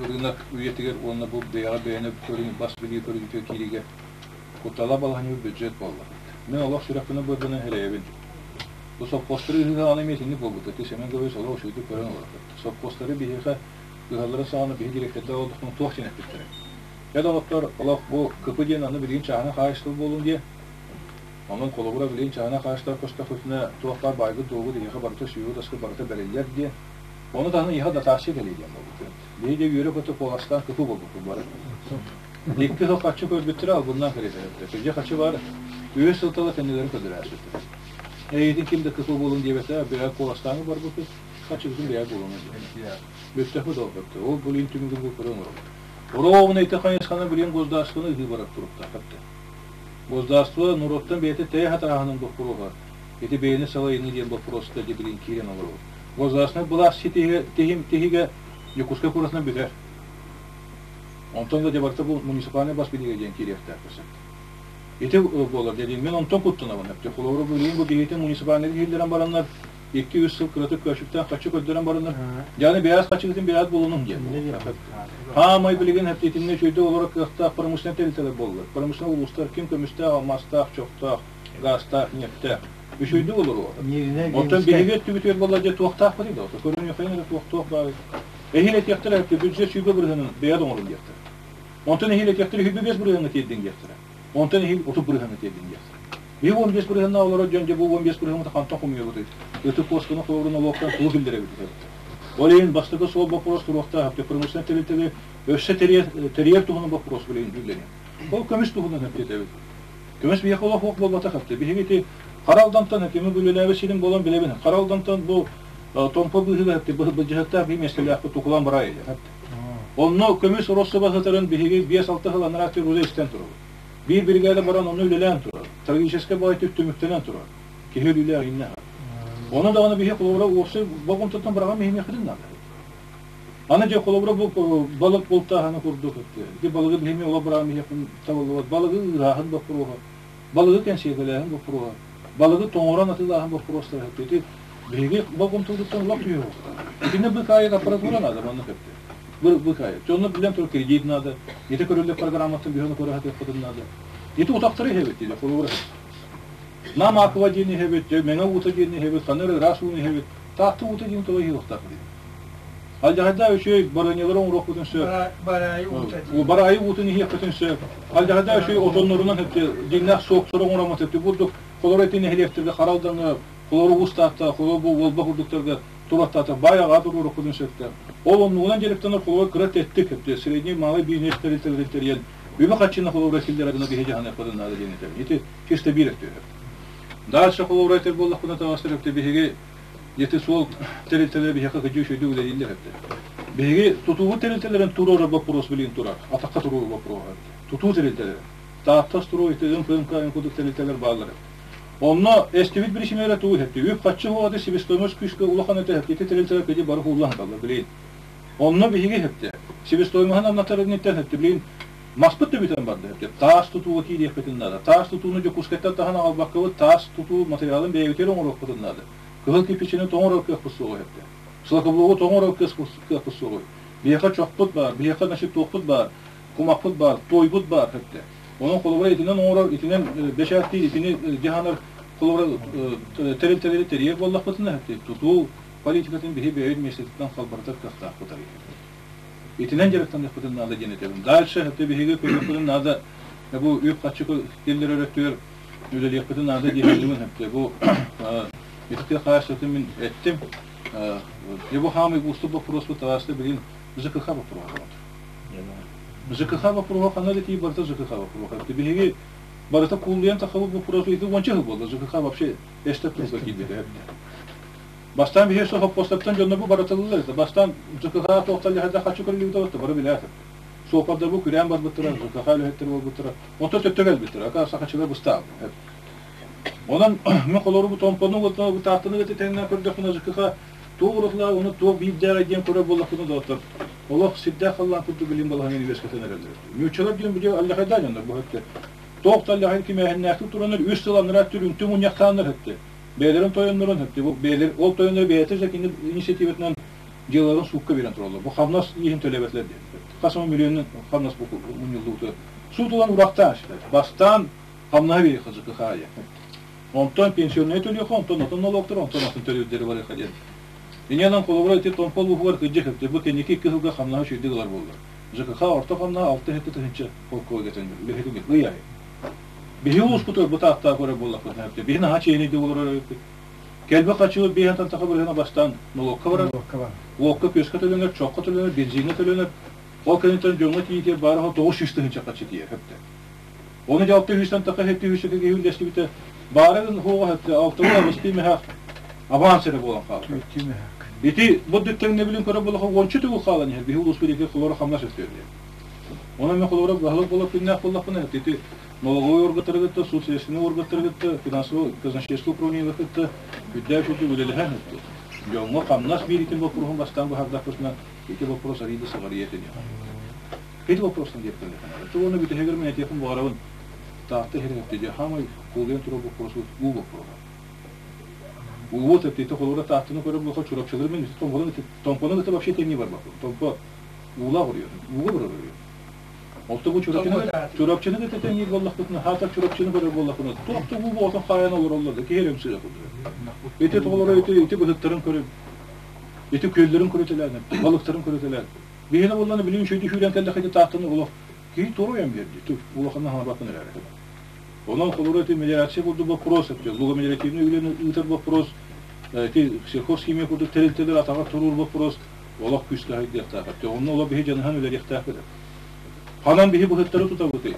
C: ырыынак үйэтигэр уонна бу бэйэҕэ бэйэни көрүҥ бас билии көрүҥүтүгэр киириигэ куттала балаһанньы бюджет буолла. Мин олох сүрэхпинэн быарбынан сэрэйэбин. Бу совхозтары ыһыаҕына эмиэ итинник буолбута. Ити Семен Гаврилович олох үчүгэйдик көрөн олорор. Совхозтары биһиэхэ ыһалларын саҕана биһи директордар олохтон туох диэн эппиттэрэ. Дьэ доҕоттор, олох бу КП диэн аны билигин чааһынай хаһаайыстыба буолуҥ диэ. Онон холобура билигин чааһынай хаһаайыстыба көстөхпүтүнэ туох баар баайгыт-дуолгут эһиэхэ барыта сүөһү-таска барыта бэриллэр диэ. Ону таһынан эһиэхэ дотация кэлиэ диэн буолбут. Биһиги дьэ үөрэ-көтө куоластаан КП буолбуппут бары. Икки сыл харчы көрбүттэрэ албыннаан кэриэтэ. Дьэ харчы баар. Үһүс сылтала кэннилэрин көрдөрөөччүттэр. Эйигин ким да КП буолуҥ диэбэтэ, бэйэ куоластааҥы барбыппыт, харчыбытын бэйэ буолуҥ диэн. Бүттөхпүт ол Ол билигин түмүгүн бу көрөн олоробут. Ровно ити хайысханы билигин государствоны ыһыы барар туруктаах эбит. Государство норуоттан бэйэтэ тэйэ сатааһынын боппуруоһа, ити бэйэни салайыныы диэн боппуруоска ити билигин киирэн олоробут. Государственнай былаас тиһигэ, тиһигэ Якутскай куоратынан бүтэр. Онтон да дебарта бу муниципальнай бас билиигэ диэн киириэхтээх көсөт. Ити буолар диэн мен онтон куттанабын. Холобура билигин бу биһиги муниципальнай иһиллэрэн бараннар икки-үс сыл кыратык көөчүктээн хаччы көрдөрөн бараннар, дьааны бэйэс хаччыгытын бэйэс булунуҥ диэн. Хаамай билигин хэптиитиннэ үчүгэйдик олорор кыахтаах промышленнай тэрилтэлэр буоллар. Промышленнай улуустар ким көмүстээх, алмаастаах, чохтоох, гаастаах, ньиэптээх. Үчүгэйдик олоруо. Оттон биһиги өттүбүтүгэр буолла дьэ туохтаахпытый да, көрүнүөххэ эрэ туох-туох баар. Эһиил этиэхтэрэ бюджет 100 бырыһыанын бэйэ да оҥорун диэхтэрэ. Онтон эһиил этиэхтэрэ 25 бырыһыаҥҥа тиэрдин диэхтэрэ. Онтон эһиил 30 бырыһыаҥҥа тиэрдин диэхтэрэ. Биһиги 15 бырыһыаннаах олорор дьон дьэ бу 15 бырыһыаммыты хантан хомуйабытый? Ытык куосканы холобурун олуохтан тугу киллэрэбит Ол иһин бастакы суол боппуруос туруохтаах промышленнай тэрилтэни өссө тэрийэр туһунан боппуруос билигин дьүүллэниэ. Ол көмүс туһунан эппиэтэбит. Көмүс биһиэхэ олох суох буолбатах эбит. Биһиги ити Хара Алдантан этими үлэлээбит сирим буолан билэбин. Хара Алдантан бу Томпо быыһыгар былдьаһыктаах биир миэстэлээхпит тукулаан бараа илэ. Онно көмүс Россоба сытарын биһиги 5-6 сыл анараа өттүгэр истэн турабыт. Биир биригээдэ баран онно үлэлээн турар. Трагическай баҕайытык түмүктэнэн турар. Киһи өлүүлээх иннэ. Ону даҕаны биһи холобура уопсай болҕомтоттон быраҕан иһимиэххитин наада. Аны дьэ холобура бу балык бултааһына курдук ити балыгы биһими ола быраҕан иһиэхпин табыллыбат. Балыгы ыыһааһын боппуруоһа, балыгы кэнсиэрбэлээһин боппуруоһа, балыгы тоҥорон атыылааһын боппуруостара ити биһиги болҕомтобутуттан олох түһүө Итиннэ быкаайык аппаратура наада манна көптө. Быкаайык. Дьонно билэн турар кредит наада. Ити көрүллэр программаттан бүһөн көрө сатыахпытын наада. Ити утахтары иһэбит диде холобура. Нам Аква диэн иһэбит, Мэҥэ уута диэн иһэбит, ханна эрэ ыраас ууну иһэбит. Таатта уута диэн тоҕо иһиэхтээх диэн. Алдьархайдаах үчүгэй барыанньалары оҥоруохпутун сөп.
F: Бараайы уута диэн.
C: Бараайы уутун иһиэхпитин сөп. Алдьархайдаах үчүгэй отоннорунан өттө дьиҥнээх суоктору оҥороммут өттө бурдук холоро ити нэһилиэктэргэ харалдаҥы, холоро уустаахта, холоро бу уолба курдуктарга тураттаата баай аҕаа туруорукпутун сөптөөх. Ол оннугунан дьарыктанар холобур кыра тэттик өттө средний малый бизнес тэрилтэлэрин тэрийэн үбү хаччыны холобура киллэрэ гына биһи дьаһаныахпытын наада диэн этэбин. Ити чисто биир өттүгэр. Дальше холобура этэр буоллахпына таҕыстар өттө биһиги Ити суол тэрилтэлэрэ биһиэхэ кыдьыы үчүгэйдик үлэлииллэр этэ. Биһиги тутуубут тэрилтэлэрин туруорар боппуруос билигин турар, атахха туруорар боппуруоһа. Тутуу тэрилтэлэрэ. Таатта строй, ТМПМК курдук тэрилтэлэр бааллар эбит. Онно эстибит биричиинэлэрэ тугу иһэтти? Үп-харчы уоҕа себестоимость күүскэ улахан этэ иһэтти. Ити тэрилтэлэр кыдьы бары хууллаан ыталлар билигин. Онно биһиги иһэтти. Себестоимоһын аннатар инниттэн иһэтти. Билигин маспыт да бүтэн барда иһэтти. Таас тутууга киириэхпитин наада. Таас тутууну Дьокуускайтан таһан аҕалбаккабыт, таас тутуу материалын бэйэбитигэр оҥоруохпутун наада. Кыһыл кирпичини тоҥорор кыахпыт суоҕа иһэттэ. Шлакоблогу тоҥорор кыахпыт суоҕуй. Биһиэхэ чохпут баар, биһиэхэ значит туохпут баар, кумахпыт баар, туойбут баар иһэттэ. Онон холобура итинэн оҥорор, итинэн бэчээттиир, итини дьаһанар холобура тэрилтэлэри тэрийэр буоллахпытына иһэттэ, тутуу политикатын биһи бэйэбит миэстэтиттэн халбарытар кыахтаахпыт арыйар. Итинэн дьарыктаныахпытын наада диэн этэбин. Дальше иһэттэ биһиги көрүөхпүтүн наада бу үп-харчы киллэрэр өттүгэр үлэлиэхпитин наада диэһэллибин сөптө. Бу ити хаачыстыбатын мин эттим. Дьэ бу хаамый уустук боппуруоспут таҕаста билигин ЖКХ боппуруоһа буолар. ЖКХ боппуруоһа ханна да тиий барыта ЖКХ боппуруоһа. Биһиги барыта кууллуйан тахабыт боппуруос ити уонча сыл буолла. ЖКХ вообще эстэ турга киирбитэ. Бастаан биһиги сохоппостартан дьонно бу барытыллар это. Бастаан ЖКХ туохтан хаччы көрүллүбүтэ бары билээт. Суоппардар бу күрээн барбыттара, ЖКХ үлэһиттэр буолбуттара. Онтон төттө кэлбиттэр, ака сахачылар быстаабыт. Онон мен холору бу томпону тааттаны тэҥнээн көрдөхпүнэ ЖКХ туох уратылаах уну туох биирдээҕэ диэн көрөр буоллахпына доҕоттор олох сирдээх халлаан курдук билим балаһанын үөскэтэн эрэллэр. Нууччалар диэн бу аллахайдаа дьоннор бу өттө. Туох да аллахай кимээһиннээхтик тураннар үс сыл анараа түрүнтү мунньахтааннар өттө. Бэйэлэрин тойоннорун өттө. Бу бэйэлэр ол тойоннор бэйэтэ же кини инициативатынан дьыалаларын суукка биэрэн тураллар. Бу хамнас иһин төлөөбөтүлэр диэн. Хас эмэ миллионун хамнас бу мунньуллубута. Суут ылан урахтаан Бастаан хамнаһы биэриэххэ ЖКХ Онтон пенсионнай төлүөххэ, онтон отон налогтар, онтон атын төлөбүрдэри барыахха диэн. Инньэнэн холобура ити Томпо улууһугар кырдьык өттө бу кэнники икки сылга хамнаһы үчүгэйдик ылар буоллар. ЖКХ орто хамнаһа 6 тыһыынча холкуойга үлэһитин ый аайы. Биһи улууспутугар бу тааттаах көрөр буоллахпытына биһи наһаа чиэһинэйдик олорор эбиппит. Кэлбит хаччыбыт биэһэн таха бырыһына бастаан нолуокка барар, уокка күөскэ төлөнөр, чоххо төлөнөр, бензиҥҥэ төлөнөр. Ол кэнниттэн дьоҥҥо тиийиитигэр баара 900 тыһыынча хаччы тиийэр өптө. Оны дьэ алта сүүстэн таха сэттэ сүүс киһи үллэстибитэ баара хуоҕа хэттэ алтылыы аҕыстыы мөһөөх аванс эрэ буолан хаалла. Ити бу тэҥнэбилин көрө буоллахха уонча төгүл хаалан иһэр биһи улууспут ити холоро хамнас өттүөр диэн. Онон мен холоро баһылык буолар күннээх буоллахпына ити налоговой органтары кытта, суд-следственный органтары кытта, финансовый казначейство управлениелары кытта үрдээх үрдүк үлэлэһэн өттү. Дьоҥҥо хамнас биэритин боппуруоһун бастаан быһаардахпытына ити боппуруос арыйда сыҕарыйа этиниэҕэ. Ити боппуруостан диэптэллэххинэ. Тугу бүтэһигэр мин этиэхпин баҕарабын. Таатта иһэр эттэ хаамай куулуйан турар боппуруос уу боппуруоһа. Уут эттиитэ холобура Тааттаны көрөр буоллахха Чурапчылары мин Томпону Томпону кытта вообще тэҥнии барбаппын. Томпо уулаах уруйар, ууга барар уруйар. Олто бу Чурапчыны Чурапчыны кытта тэҥниир буоллахпытына, хаатар Чурапчыны көрөр буоллахпына, туох да уу буолтун хаайан олороллор да, киһи эрэ ымсыыра курдук. Ити тоҕолоро ити ити быһыттарын көрүн, ити күөллэрин көрүтэлээн, балыктарын көрүтэлээн. Биһиэнэ буоллаҕына билигин үчүгэйдик сүүрэн кэллэххэ ити Тааттаны олох киһи туруйан биэрди, тур улаханна хаҥарбаппын эрээри. Онон холобура ити мелиорация курдук боппуруос, лугомелиоративнай үлэни ыытар боппуруос, ити сельхозхимия курдук тэрилтэлэр атаҕар туруор боппуруос олох күүскэ сайдыахтаах. Онно олох биһи дьаныһан үлэлиэхтээхпит. Ханан биһи быһыттары тутабытый?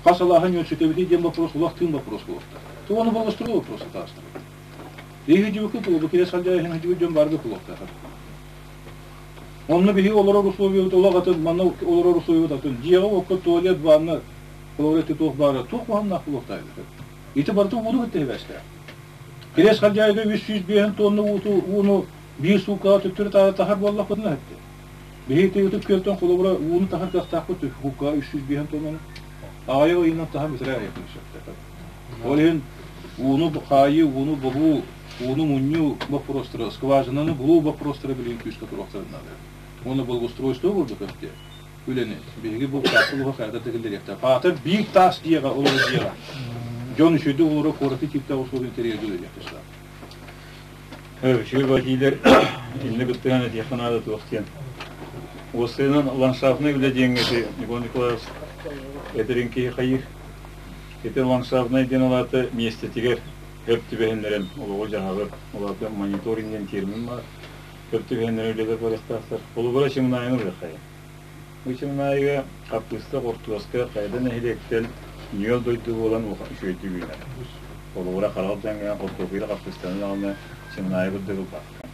C: Хас алааһы ньүөлсүтэбитий диэн боппуруос олох тыын боппуруос буолуохтаах. Тугу благоустройство боппуруоса таастар. Биһиги дьыбыкы бу кире салдьа иһин дьон барга кулуохтаах. Онно биһиги олорор условиябыт олох атын, манна олорор условиябыт атын. Дьиэҕэ уокка туалет, ванна, холобура ити туох баара, туох куһаҕаннаах буолуохтаах Ити барыта ууну кытта сибээстээх. Кириэс Халдьаайыга 305 тонна ууту, ууну биир сууккаҕа төттөрү таһар буоллахпытына эттэ. Биһиги ити ытык күөлтэн холобура ууну таһар кыахтаахпыт сууккаҕа 305 тоннаны. Аҕыйах ыйынан таһан бүтэрэ айахпын сөптөөх. Ол иһин ууну хаайыы, ууну бобуу, ууну мунньуу боппуруостара, скважинаны булуу боппуруостара билигин күүскэ туруохтарын наада. Уонна благоустройство курдук өттө үлэни биһиги бу сааккы улуһа хайата тигиллириэхтээх. Паатар биир таас дьиэҕэ олорор дьиэҕэ. Дьон үчүгэйдик олорор куораты тииптээх условия тэрийэргэ үлэлиэх тустаах.
B: Үчүгэй баһиилэр иннэ кыттыһан этиэххэ наада туох диэн. Уоссайынан ландшафтнай үлэ диэҥҥэ ити Егор Николаевич этэрин киһи хайыыр. Ити ландшафтнай диэн ол аата миэстэтигэр хөп түбэһиннэрэн олоҕу-дьаһаҕы, ол аата мониторинг диэн термин баар, хөп түбэһиннэрэн үлэлэр барыахтаахтар. Холобура Чымнаайыны ылыаххайа. Бу Чымнаайыга хаппыыста, хортуоска хайда нэһилиэктэн ньүөл дойду буолан үчүгэйдик үүнэр. Холобура Харал дьаҥҥа хортуоппуйга хаппыыстаны даҕаны Чымнаайы курдук ылбакка.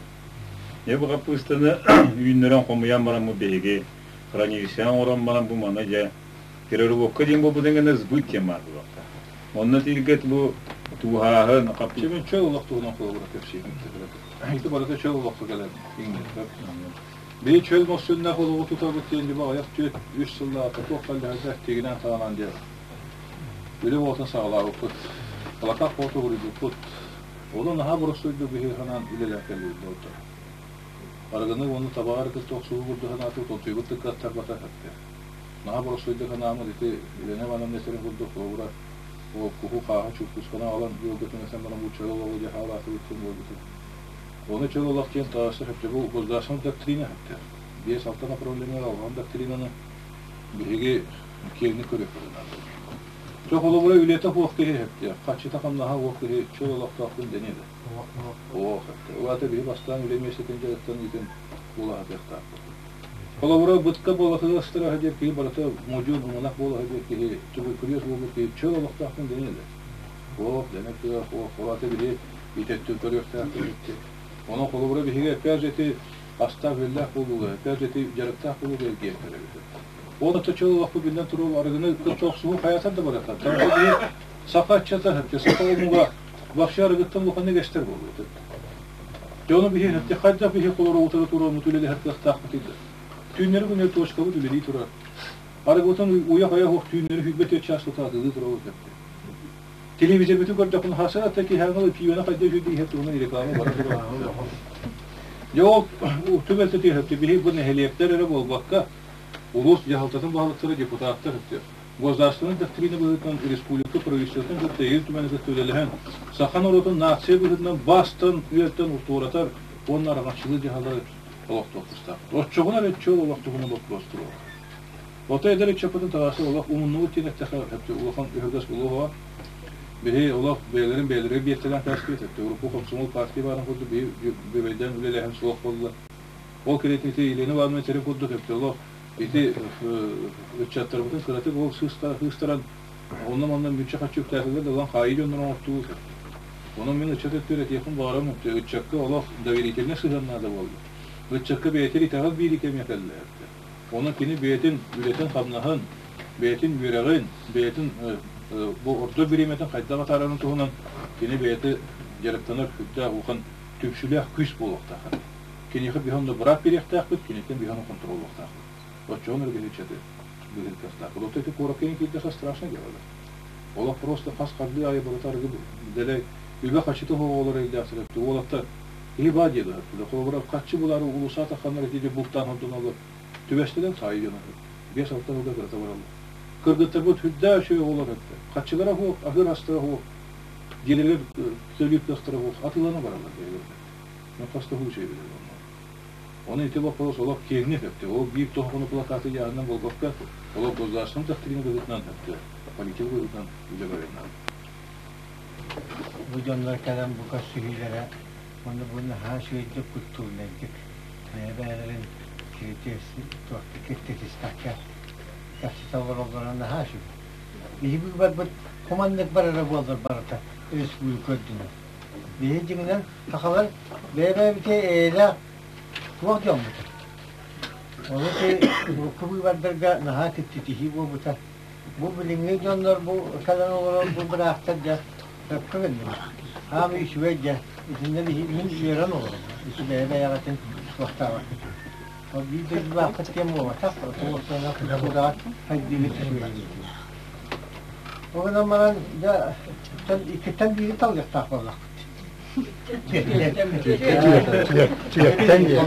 B: Дьэ бу хаппыыстаны үүннэрэн хомуйан бараммыт биһиги хранилище оҥорон баран бу маны дьэ переработка диэн буолбутун гына сбыт диэн баар буолуохтаах. Онно тииргэт бу тууһааһын
C: Чөмөн чөл олох туһунан холобура кэпсиэм. Ити барыта чөл олоххо кэлэн иҥнэр. Бии чөл мохсүннээх олоҕу тутабыт диэн дьиба аҕыйах түөрт үс сыллааҕыта туох халлаһардаах тигинэн таҕанан диэн үлэ буолтун саҕалаабыппыт. Алаках хоту уруйбуппут. Ону наһаа боростуойдук быһыыһанан үлэлээн кэллибит буолта. Арыгыны уонна табаҕы кытта охсуһуу курдук санаатыбыт, онтуйбут тыккаттарбата хэппэ. Наһаа боростуойдук санааммыт ити үлэни манан этэрин курдук холобура ол куһу хааһы чууккусканы аҕалан ыалга түҥэтэн баран бу чөл олоҕу дьэ хаалаатыбыт диэн буолбута. Ону чөл олох диэн таҕыста сөптө бу государственнай доктрина сөптө. 5-6 направление алҕан доктринаны биһиги киэҥник көрүөхпүтүн наада. Чэ холобура үлэтэ суох киһи сөптө, харчыта хамнаһа суох киһи чөл олохтоохпун дэниэ да. Оо, сөптө. Ол аата биһи бастаан үлэ миэстэтин дьарыктан ыытын буолаһатыахтаахпыт. Холобура, бытка буолахыга ыстараһа диэн киһи барыта модьуун умунах буолаһа диэн киһи, туберкулез буолбут киһи чөл олохтоохпун дэниэ да. Ох, дэнэ кыах, ох, ол аата биһи итеттин көрүөхтээхпит. Онон холобура биһиги опять же ити астаах-үөллээх буолууга, опять же ити дьарыктаах буолууга эргийэн кэлэбит. Ол ата чөл олохпут биллэн турар арыгыны кытта охсуһуу хайаатар да барыта. Биһи саха ыччата, саха омуга вообще арыгыттан улаханнык эстэр буолуо. Дьону биһи хайдах биһи холоро утары туруоммут үлэлэһэр кыахтаахпытый да. Түүннэри күннэри точкабыт үлэлии турар. Арыгытын уйа-хайа суох түүннэри сүүрбэ чаас тутаатылыы турабыт эппит. Телевизорбытын көрдөххүнэ хасар ата киһи пиибэни хайда үһү иһэр туһунан реклама бара турар. Дьэ ол түбэлтэ түһэпти биһи бу нэһилиэктэр эрэ буолбакка улуус дьаһалтатын баһылыктара депутаттар государственнай доктрина быһыытынан республика правительствотын кытта Ил Түмэни кытта үлэлэһэн саха норуотун нация быһыытынан бастан үөртэн туоратар уонна араҥаччылыыр дьаһаллары олохтуох тустаахпыт. Оччоҕуна эрэ чөл олох туһунан боппуруос туруоҕа. Ото эдэр ыччаппытын таҕасы олох умуннубут диэн эттэххэ улахан өһүргэс буолуоҕа. Биһи олох бэйэлэрин бэйэлэригэр биэртэлээн кээспит, урукку комсомол партия баарын курдук биһи бүбэйдээн үлэлээһин суох буолла. Ол кэриэтин ити Елена Ивановна этэрин курдук олох ити ыччаттарбытын кыратык ол сыыстаран онно-манна мүччү-хаччы үктээтилэр да ылан хаайыы дьоннорун оҥортуу Онон мин ыччат өттүгэр этиэхпин баҕарабын, ыччакка олох доверительнай сыһыан наада буолла. Ыччакка бэйэтин итэҕэл биирии кэмэ кэллэ. Онон кини бэйэтин үлэтин-хамнаһын, бэйэтин үөрэҕин, бэйэтин бу ордор бириэмэтин хайдах атаарарын туһунан кини бэйэтэ дьарыктанар сүрдээх улахан түмсүүлээх күүс буолуохтаах. Киниэхэ биһи онно быраап биэриэхтээхпит, киниттэн биһи ону хонтуруоллуохтаахпыт. Оччоҕуна эрэ биһи ыччаты быыһыыр кыахтаахпыт. Оттон ити куоракка киирдэххэ страшно дело. Олох просто хас хардыы аайы барыта арыгы дэлэй үбэ-харчыта суох оҕолор өйдөөхтөр. Уолаттар киһи баа диэ быһа. Холобура харчы булаары уулусса тахханнар ити бултаан хордоналлар. Түбэстилэр хаайыы дьоно. 5-6 сылга кырата бараллар. Кыргыттарбыт үрдээх үчүгэй оҕолор этэ. Харчылара суох, аһыыр астара суох, дьиэлэригэр төлүүр кыахтара суох, атыылана бараллар бэйэлэрэ. Мен хаста случай билэр онно. Оны ити вопрос олох киэҥник өттө. Ол биир тоһоҕону плакаты яһынан болбакка, олох государственный доктрина быһыытынан өттө, политика быһыытынан үлэ барыаннаах.
F: Бу дьоннор кэлэн бу көрсүһүүлэрэ уонна бу наһаа үчүгэйдик культурнайдык бэйэ-бэйэлэрин киртитиспэккэ кэпсэтэ олороллоро наһаа үчүгэй. Биһиги быыбарбыт хуманнык барара буоллар барыта республика үрдүнэн. Биһиги дьиҥинэн сахалар бэйэ-бэйэбитигэр эйэлээх туох дьоммут. Ону ити урукку быыбардарга наһаа киртитиһии буолбута. Бу билиҥҥи дьоннор бу кэлэн олорор бу быраастар дьэ сөпкө гыннылар. Хаамыы үчүгэй дьэ. Итиннэ мин үөрэн олоробун. Ити бэйэ-бэйэҕитин суохтаабаккыт. Ол биир дойдулааххыт диэн буолбатах, туохтана культураҕа хайдыыгыт үчүгэй диэтилэр. Ол гынан баран дьэ иккиттэн биири талыахтаах буоллахпыт.
G: Түөттэн диэ.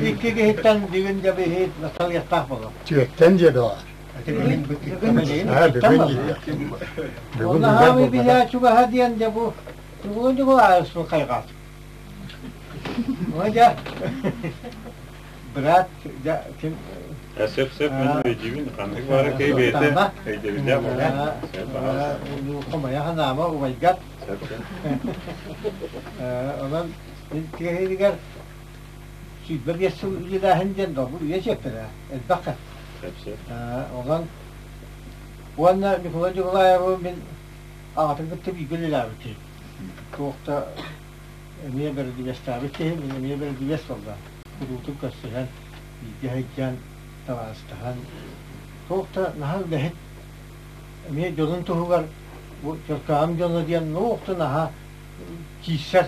F: Икки киһиттэн бүгүн дьэ биһи талыахтаах буолуох.
G: Түөттэн диэ баар. Бүгүн бүгүн
F: Онно билээ чугаһа диэн дьэ бу тугу дьугулаайысыл хайҕаат. Дьэ брат дьэ ким
B: Сөп сөп мен өйдүүбүн ханнык баара кей бэйэтэ өйдөбүллээх буолар.
F: Хомойо ханаама убайгат.
B: Сөп сөп.
F: Онон тиэһигэр 25 сыл үлэлээһин диэн долгу үйэ чиэппэрэ элбэх.
B: Сөп сөп.
F: Онон уонна Николай Николаевы мин аҕатын кытта бииргэ үлэлээбит киһи. Туох да эмиэ бэрдигэстээбит киһи, мин эмиэ бэрдигэс буолла. Куруутун көрсүһэн, бииргэ сылдьан, табаарыстаһан, туох да наһаа үлэһит, эмиэ дьонун туһугар бу Чөркөөҕүм дьоно диэн туох да наһаа киирсэр,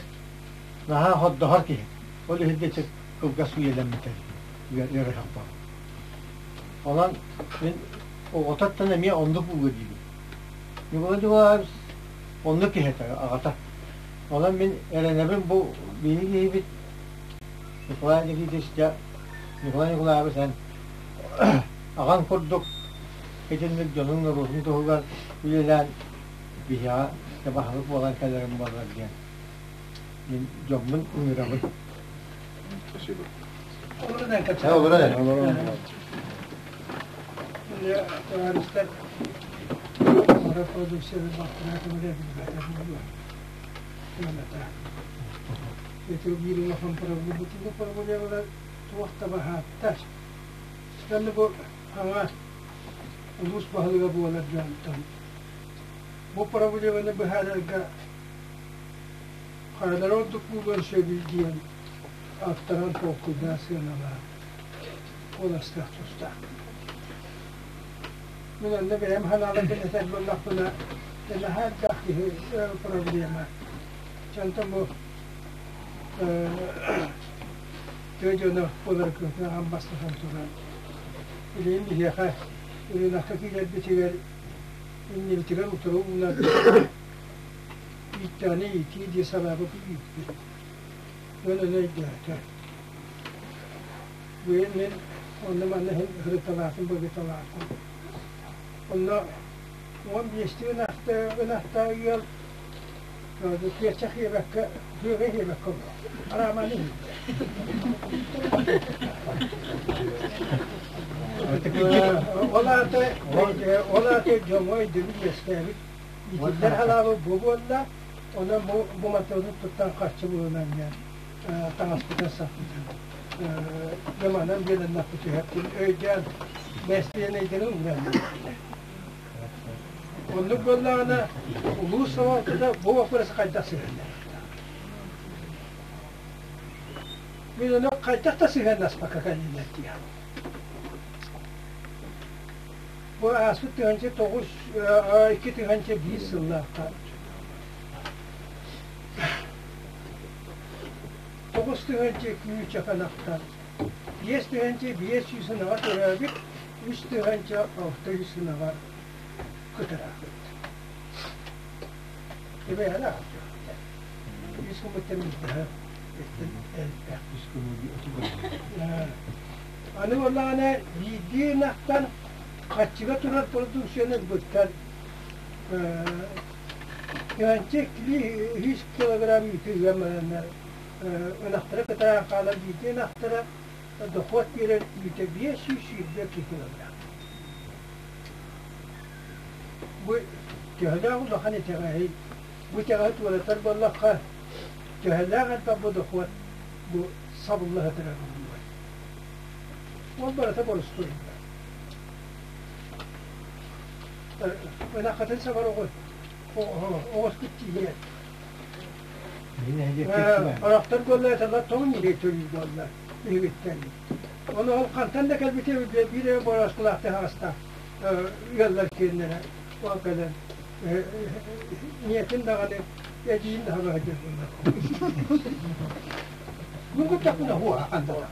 F: наһаа хордоһор киһи. Ол иһин ити кылгас үйэлэммитэ ыарыһах буолан. Онон мин оҕототтон эмиэ оннук ууга диибин. Николай Николаевич оннук киһи этэ аҕата. Онон мин эрэнэбин бу биһиги киһибит Николай Никитич дьэ Николай Николаевич эн аҕаҥ курдук итинник дьонуҥ норуотун туһугар үлэлээн биһиэхэ дьэ баһылык буолан кэлэрим буоллар диэн мин дьоммун ыҥырабын.
C: Спасибо.
G: Олорон
H: Товарищтар, продукцияны бактына көмөлө билбэтэ буолуо. Ити биир улахан проблема проблемалар туох да баһааттар. Аны бу хаҥа улуус баһылыга буолар дьонтон бу проблеманы быһаарарга хайалара ордук буолуон сөбүй диэн аттаран толкуйдаан сыаналаан куоластыах тустаах. Мин онно бэйэм санааларбын этэр буоллахпына, наһаа элбэх киһи проблема. Онтон бу тыа дьоно буолар кыһытынан бастатан туран, билигин биһиэхэ ырыынакка киирэрбитигэр иннибитигэр утары уунар ииттэҕинэ иитии дии санаабыт ииппит. Дьон ону өйдөөтө. Быйыл мин онно-манна иһин ырыталаатым, быгыталаатым. Онно 15 ынахта ыал күөччэх иэбэккэ, күөгэ иэбэккэ олорор. Арааманы иһиттэ. Ол аата, ол аата дьоҥҥо өйдөбүл үөскээбит. Итиллэр халаабы бу буолла, онон бу бу матыыбын туттан харчы булунан диэн таҥаспытын саппытын дьаманан биэлэннэхпит түһэртин өйдөөн бэстиэн өйдөнөн ууран Оннук буоллаҕына улуус салалтата бу боппуруоска хайдах сыһыаннаһыахтаах? Мин ону хайдах да сыһыаннаспакка кэллилэр диэхпин. Бу ааспыт 1009 2001 сыллаахха 9 тыһыынча күүчэканахтан, 5500 ынаҕа төрөөбүт, 3600 ынаҕа кытараабыт. Эбэһэн аҕалдьыбыттар. Үс гыммыттан билдэһэ элбэх. Аны буоллаҕына биирдии ынахтан хаччыга турар продукцияны ылбыттар. Тыһыынча 200 килограмм үүтү ыам ынахтара кытаан хаалар биирдии ынахтара дохуот биэрэр үүтэ 522 килограмм. Бу төһөлөөх улахан итэҕэһий? Бу итэҕэһи туоратар буоллахха, төһөлөөх элбэх бу дохуот бу сабылла сытара буолуой? Ол барыта боростуойдар. Ынаххытын сабар оҕо оҕоскут тиийэр. Орохтор буолла эталар тоҕун ньирэй төрүүр буолла биһигиттэн. Ону ол хантан да кэлбитэ биир эрэ борооскулаах таһаҕастаах ыаллар киэннэрэ ол кэлэн ийэтин даҕаны эдьиийин да хаба сылдьар буолла. Мин куттахпына хуа ханта даҕаны.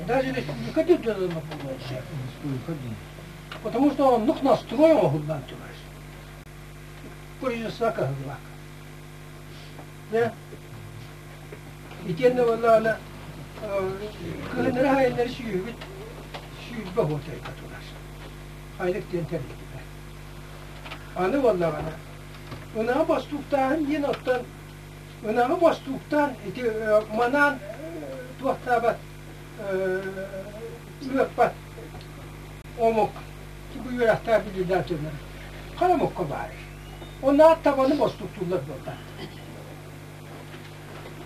H: Даже республика Потому что оннук настрой оҥоһуллан турар. Производство кыһыллаах. Итиэннэ буоллаҕына Кыһыннары хайыннары сүүһүбүт 20 уотайга турар. Хайлык диэн тэриллибит. Аны буоллаҕына, ынаҕы бостууктааһын диэн оттон ынаҕы бостууктаан ити манаан туохтаабат ыаппат омук бу үөрэхтээх билиилээх дьоннор хара омукка баар. Онно табаны бостууктууллар буолбат.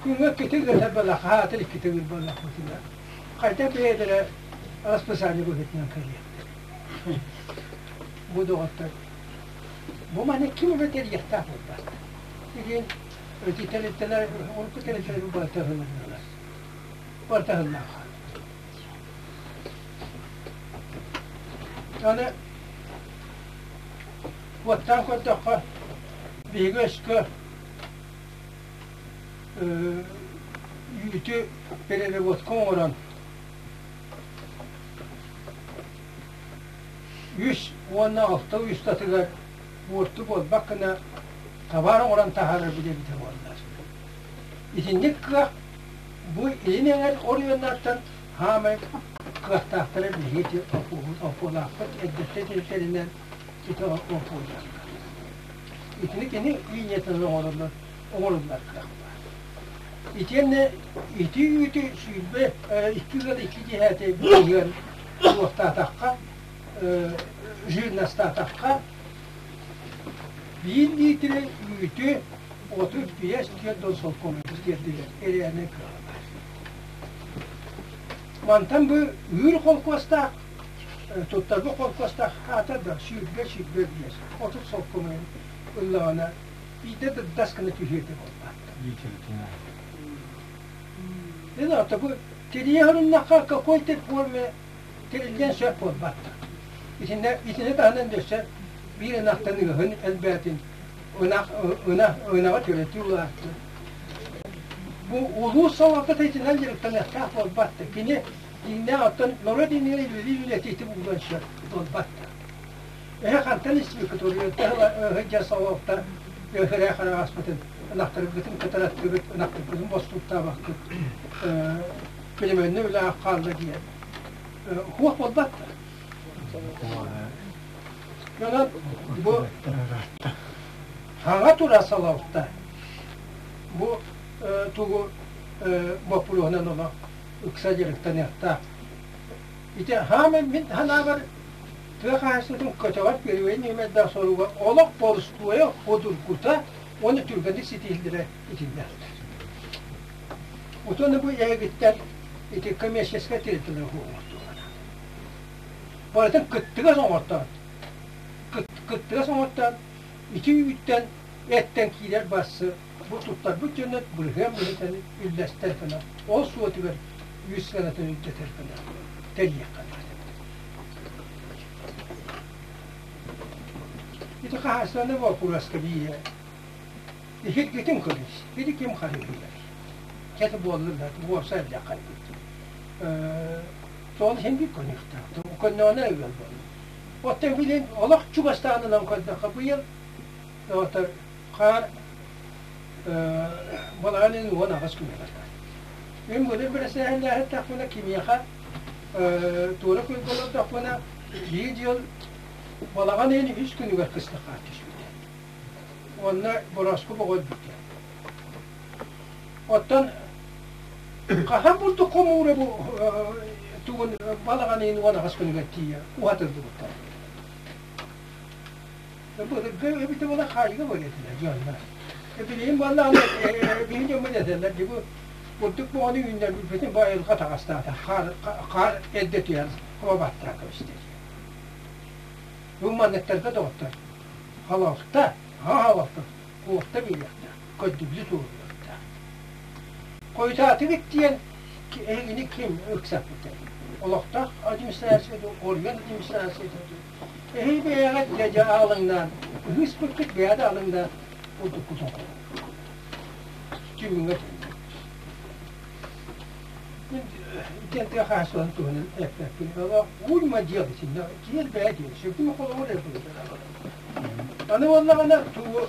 H: Күҥҥэ иккитэ ыатар буоллахха, аатыр иккитэ ыыр буоллахпытына, хайдах бэйэлэрэ расписание быһыытынан кэлиэхтэрэ. Бу доҕоттор, бу маны ким эмэ тэрийиэхтээх буолбат. Билигин ити тэрилтэлэр, урукку тэрилтэлэр барыта ыһылыннылар. Барыта ыһыллан хаалла. Аны уоттаан көрдөххө, биһиги өскө үүтү переработка оҥорон 3 уонна 6 устатыгар буорту буолбат гына табаар оҥорон таһаарарбыт эбитэ буоллар. Итинник кыах бу илин эҥэр оройуоннартан хаамай кыахтаахтара биһиги опуолаахпыт эрдэттэн тэрилтэринэн ити опуоллар. Итини кини линиятынан оҥороллор, оҥоруллар кыах баар. Итиэннэ ити үүтү 22 ыал икки десяти быһыан туохтаатахха, жирностаатахха, 1 литрэ үүтү 35 40 солкуобайга тиэрдилэр эрээнэ кыаҕа баар. Мантан бу үүр холкуостаах, туттарбыт холкуостаах аата да 20, 25, 30 солкуобайын ыллаҕына биирдэ дырдас гына түһүөтэ буолбат. Это бу тирийэ хоруннахха какой-то форме тэриллиэн сөп буолбат. Итиннэ итини таһынан өссө биир ынахтан ыаһын элбээтин, ынах ынах ынаҕы төрөтүү улаатты. Бу улуус салалтата итинэн дьарыктаныахтаах буолбат. Кини дьиҥнээх оттон норуот иннигэр үлэлиир үлэтэ булуон сөп буолбат. Эһэ хантан истибиккит сылдьар салалта ыһыраа хараҕаспытын, ынахтаргытын кытараттыгыт, ынахтаргытын бостууктаабаккыт, племенной үлэҕэ хаалла диэн хуох буолбат да. Онон бу хаҥа тура салалта бу тугу боппуруоһунан олох ыкса дьарыктаныахтаах. Ити хаамай мин санаабар тыа хаһаайыстыбатын көтөҕөр первый нүөмэрдээх соруга олох борустуойа, судургута уонна түргэнник ситиһиллэрэ итиннээхтэр. Отон бу эһигиттэн ити коммерческай тэрилтэлэр оҥортуулар. Барытын кыттыгас оҥортоон, кыттыгас оҥортоон ити үүттэн, эттэн киирэр барсы бу туттарбыт дьоннор бырыһыан быһыытын үллэстэр гына, ол суотугар үс сыанатын үрдэтэр гына тэрийиэххэ наада. Ити хаһаайыстыбаннай боппуруоска биирэ иһиргитин көрүс, ити ким харыһыйар? Кэт буоллун да, уопсай элбэх харыһыйар. Соҕун иһин биир көрүөхтээх. Көннөҕүнэ ыал буолла. Оттон билин олох чугастаанынан көрдөххө быйыл доҕоттор хаар балаҕан ыйын 18 күнэ барда. Мин былыр бэрэссэдээллээһиттэхпинэ кимиэхэ туора күөлгэ олордохпуна биир дьыл балаҕан ыйын үс күнүгэр кыстык хаар түспүтэ. Уонна борооску боҕо өлбүтэ. Оттон хаһан бурдук хомуура бу тугун балаҕан ыйын 18 күнүгэр тиийэ уһатыллыбыттар. Былыргы эбитэ буола хаайыыга барыа этилэр дьоннор. Билигин буоллаҕына биһи дьоммут этэллэр дии бу бурдук боҕону үүннэрбиппитин бу айылҕа таҕастаата хаар хаар эрдэ түһэн хаба баттаан кэбистэ. Бу манныктарга доҕоттор халалта, халалта, куорта биэриэхтээх, көрдөбүлү туруоруохтаах. Хойутаатыгыт диэн эһигини ким ыксаппытай? Олохтоох администрация дуу, оройуон администрацията дуу? Эһиги бэйэҕит дьэ аалыҥнаан, ыһыспыккыт бэйэ да аалыҥнаан курдуккутун Түмүҥҥэ Мин итиэн тыа хаһаайыстыбатын туһунан эппэппин. Олох уйма дьиэл итиннэ дьиэл бэйэ диэн сүрдүм холобур эрэ Аны буоллаҕына тугу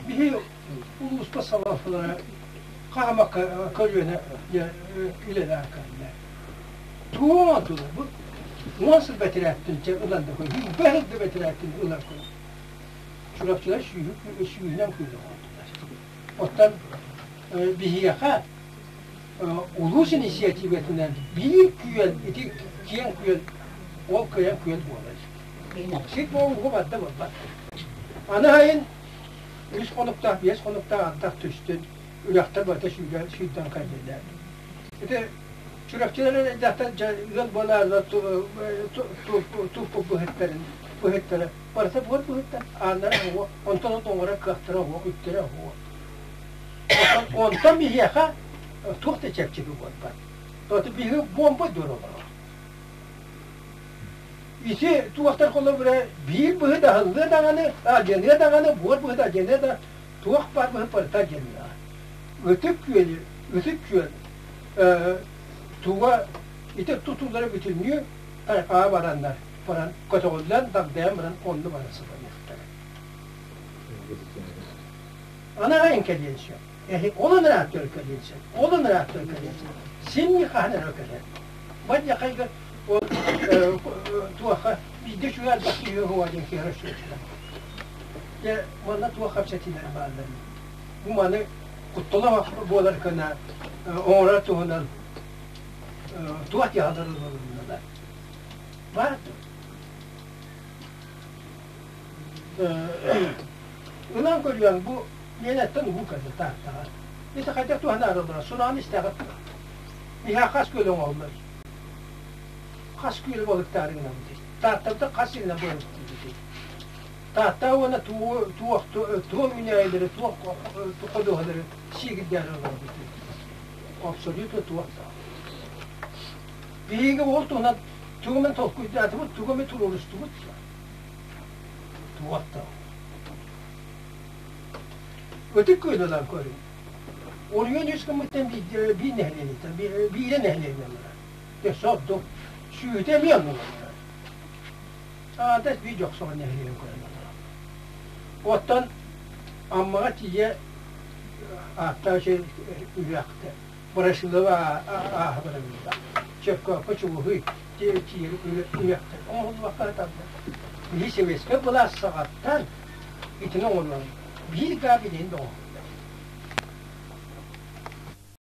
H: биһи улууска салалталара Хаама көлүөнэ үлэлээн кэллэ. Туох оҥордулар бу? 10 сыл бэтэрээттин чэ ылан да көр, бэһил да бэтэрээттин ылан көр. Чурапчылар сүүһүнэн күөл оҥордулар. Оттон биһиэхэ улуус инициативатынан биир күөл, ити киэҥ күөл, ол кыайан күөл буолар. Сир буолууга барда буолбат. Аны сайын үс хонуктаах, биэс хонуктаах ардах түстүн, үрэхтэр барыта сүүрдэн кэллилэр. Ити Чурапчылар эрдэхтэн ыал буолааллар туппут быһыттарын, быһыттара барыта буор быһыттар, ааннара оһуо, онтон оҥорор кыахтара оһуо, үптэрэ оһуо. Онтон биһиэхэ туох да чэпчэки буолбат. То биһиги буомба дьон олорор. Ити туохтар холобура биир быһыт аһыллыа даҕаны, алдьаныа даҕаны, буор быһыт алдьаныа да, туох баар быһыт барыта алдьаныаҕа. Ытык күөлү, Ытык күөл туга ити тутуулара бүтүннүү тайҕаҕа бараннар, баран көтөҕүллэн, дагдайан баран онно баран сытаныахтара. Аны айан кэлиэн сөп. Эһи ол ырааттар кэлиэн сөп. Ол ырааттар кэлиэн сөп. Син хаһан эрэ кэлэр. Бадьахайга ол туохха биирдэ үчүгэй элбэх киһи уһуга диэн киһи расчетчута. Дьэ манна туох кэпсэтиилэр бааллар. Бу маны куттала буолар гына оҥорор туһунан туох дьаһаллар ылылыннылар. Баар Ылан көрүөҥ бу миэнэттэн уу кэллэ Тааттаҕа. Ити хайдах туһанаарыллара сураҕын истэҕит дуо? Миэхэ хас күөл оҥоһуллар? Хас күөлү балыктаары гынабытый? Тааттабыта хас сиринэн балыктыыбытый? Таатта уонна туох туох үүнээйилэри, туох ходуһалары сиигирдээри олоробутуй? Абсолютно туох да. Биһиги ол туһунан тугу эмэ толкуйдаатыбыт, тугу эмэ туруорустубут Туох да. Ытык күөл ылан көрүҥ. Оройуон үс гыммыттан биир нэһилиэнньэттэн, биирэ нэһилиэнньэ олорор. Өссө ордук. Сүүтэ эмиэ оннук олорор. Аадас биир дьохсоҕо нэһилиэгин көрөн олорор. Оттон Аммаҕа тиийэ ааттаах үрэхтэ Ворошилова ааһа бараммыта. Чөккөөххө чугуһуй тиийэ үрэхтэр оҥоһуллубакка сыталлар. Биһи сэбиэскэй былаас саҕаттан итини оҥорон биир гаа билигин да оҥоһуллар.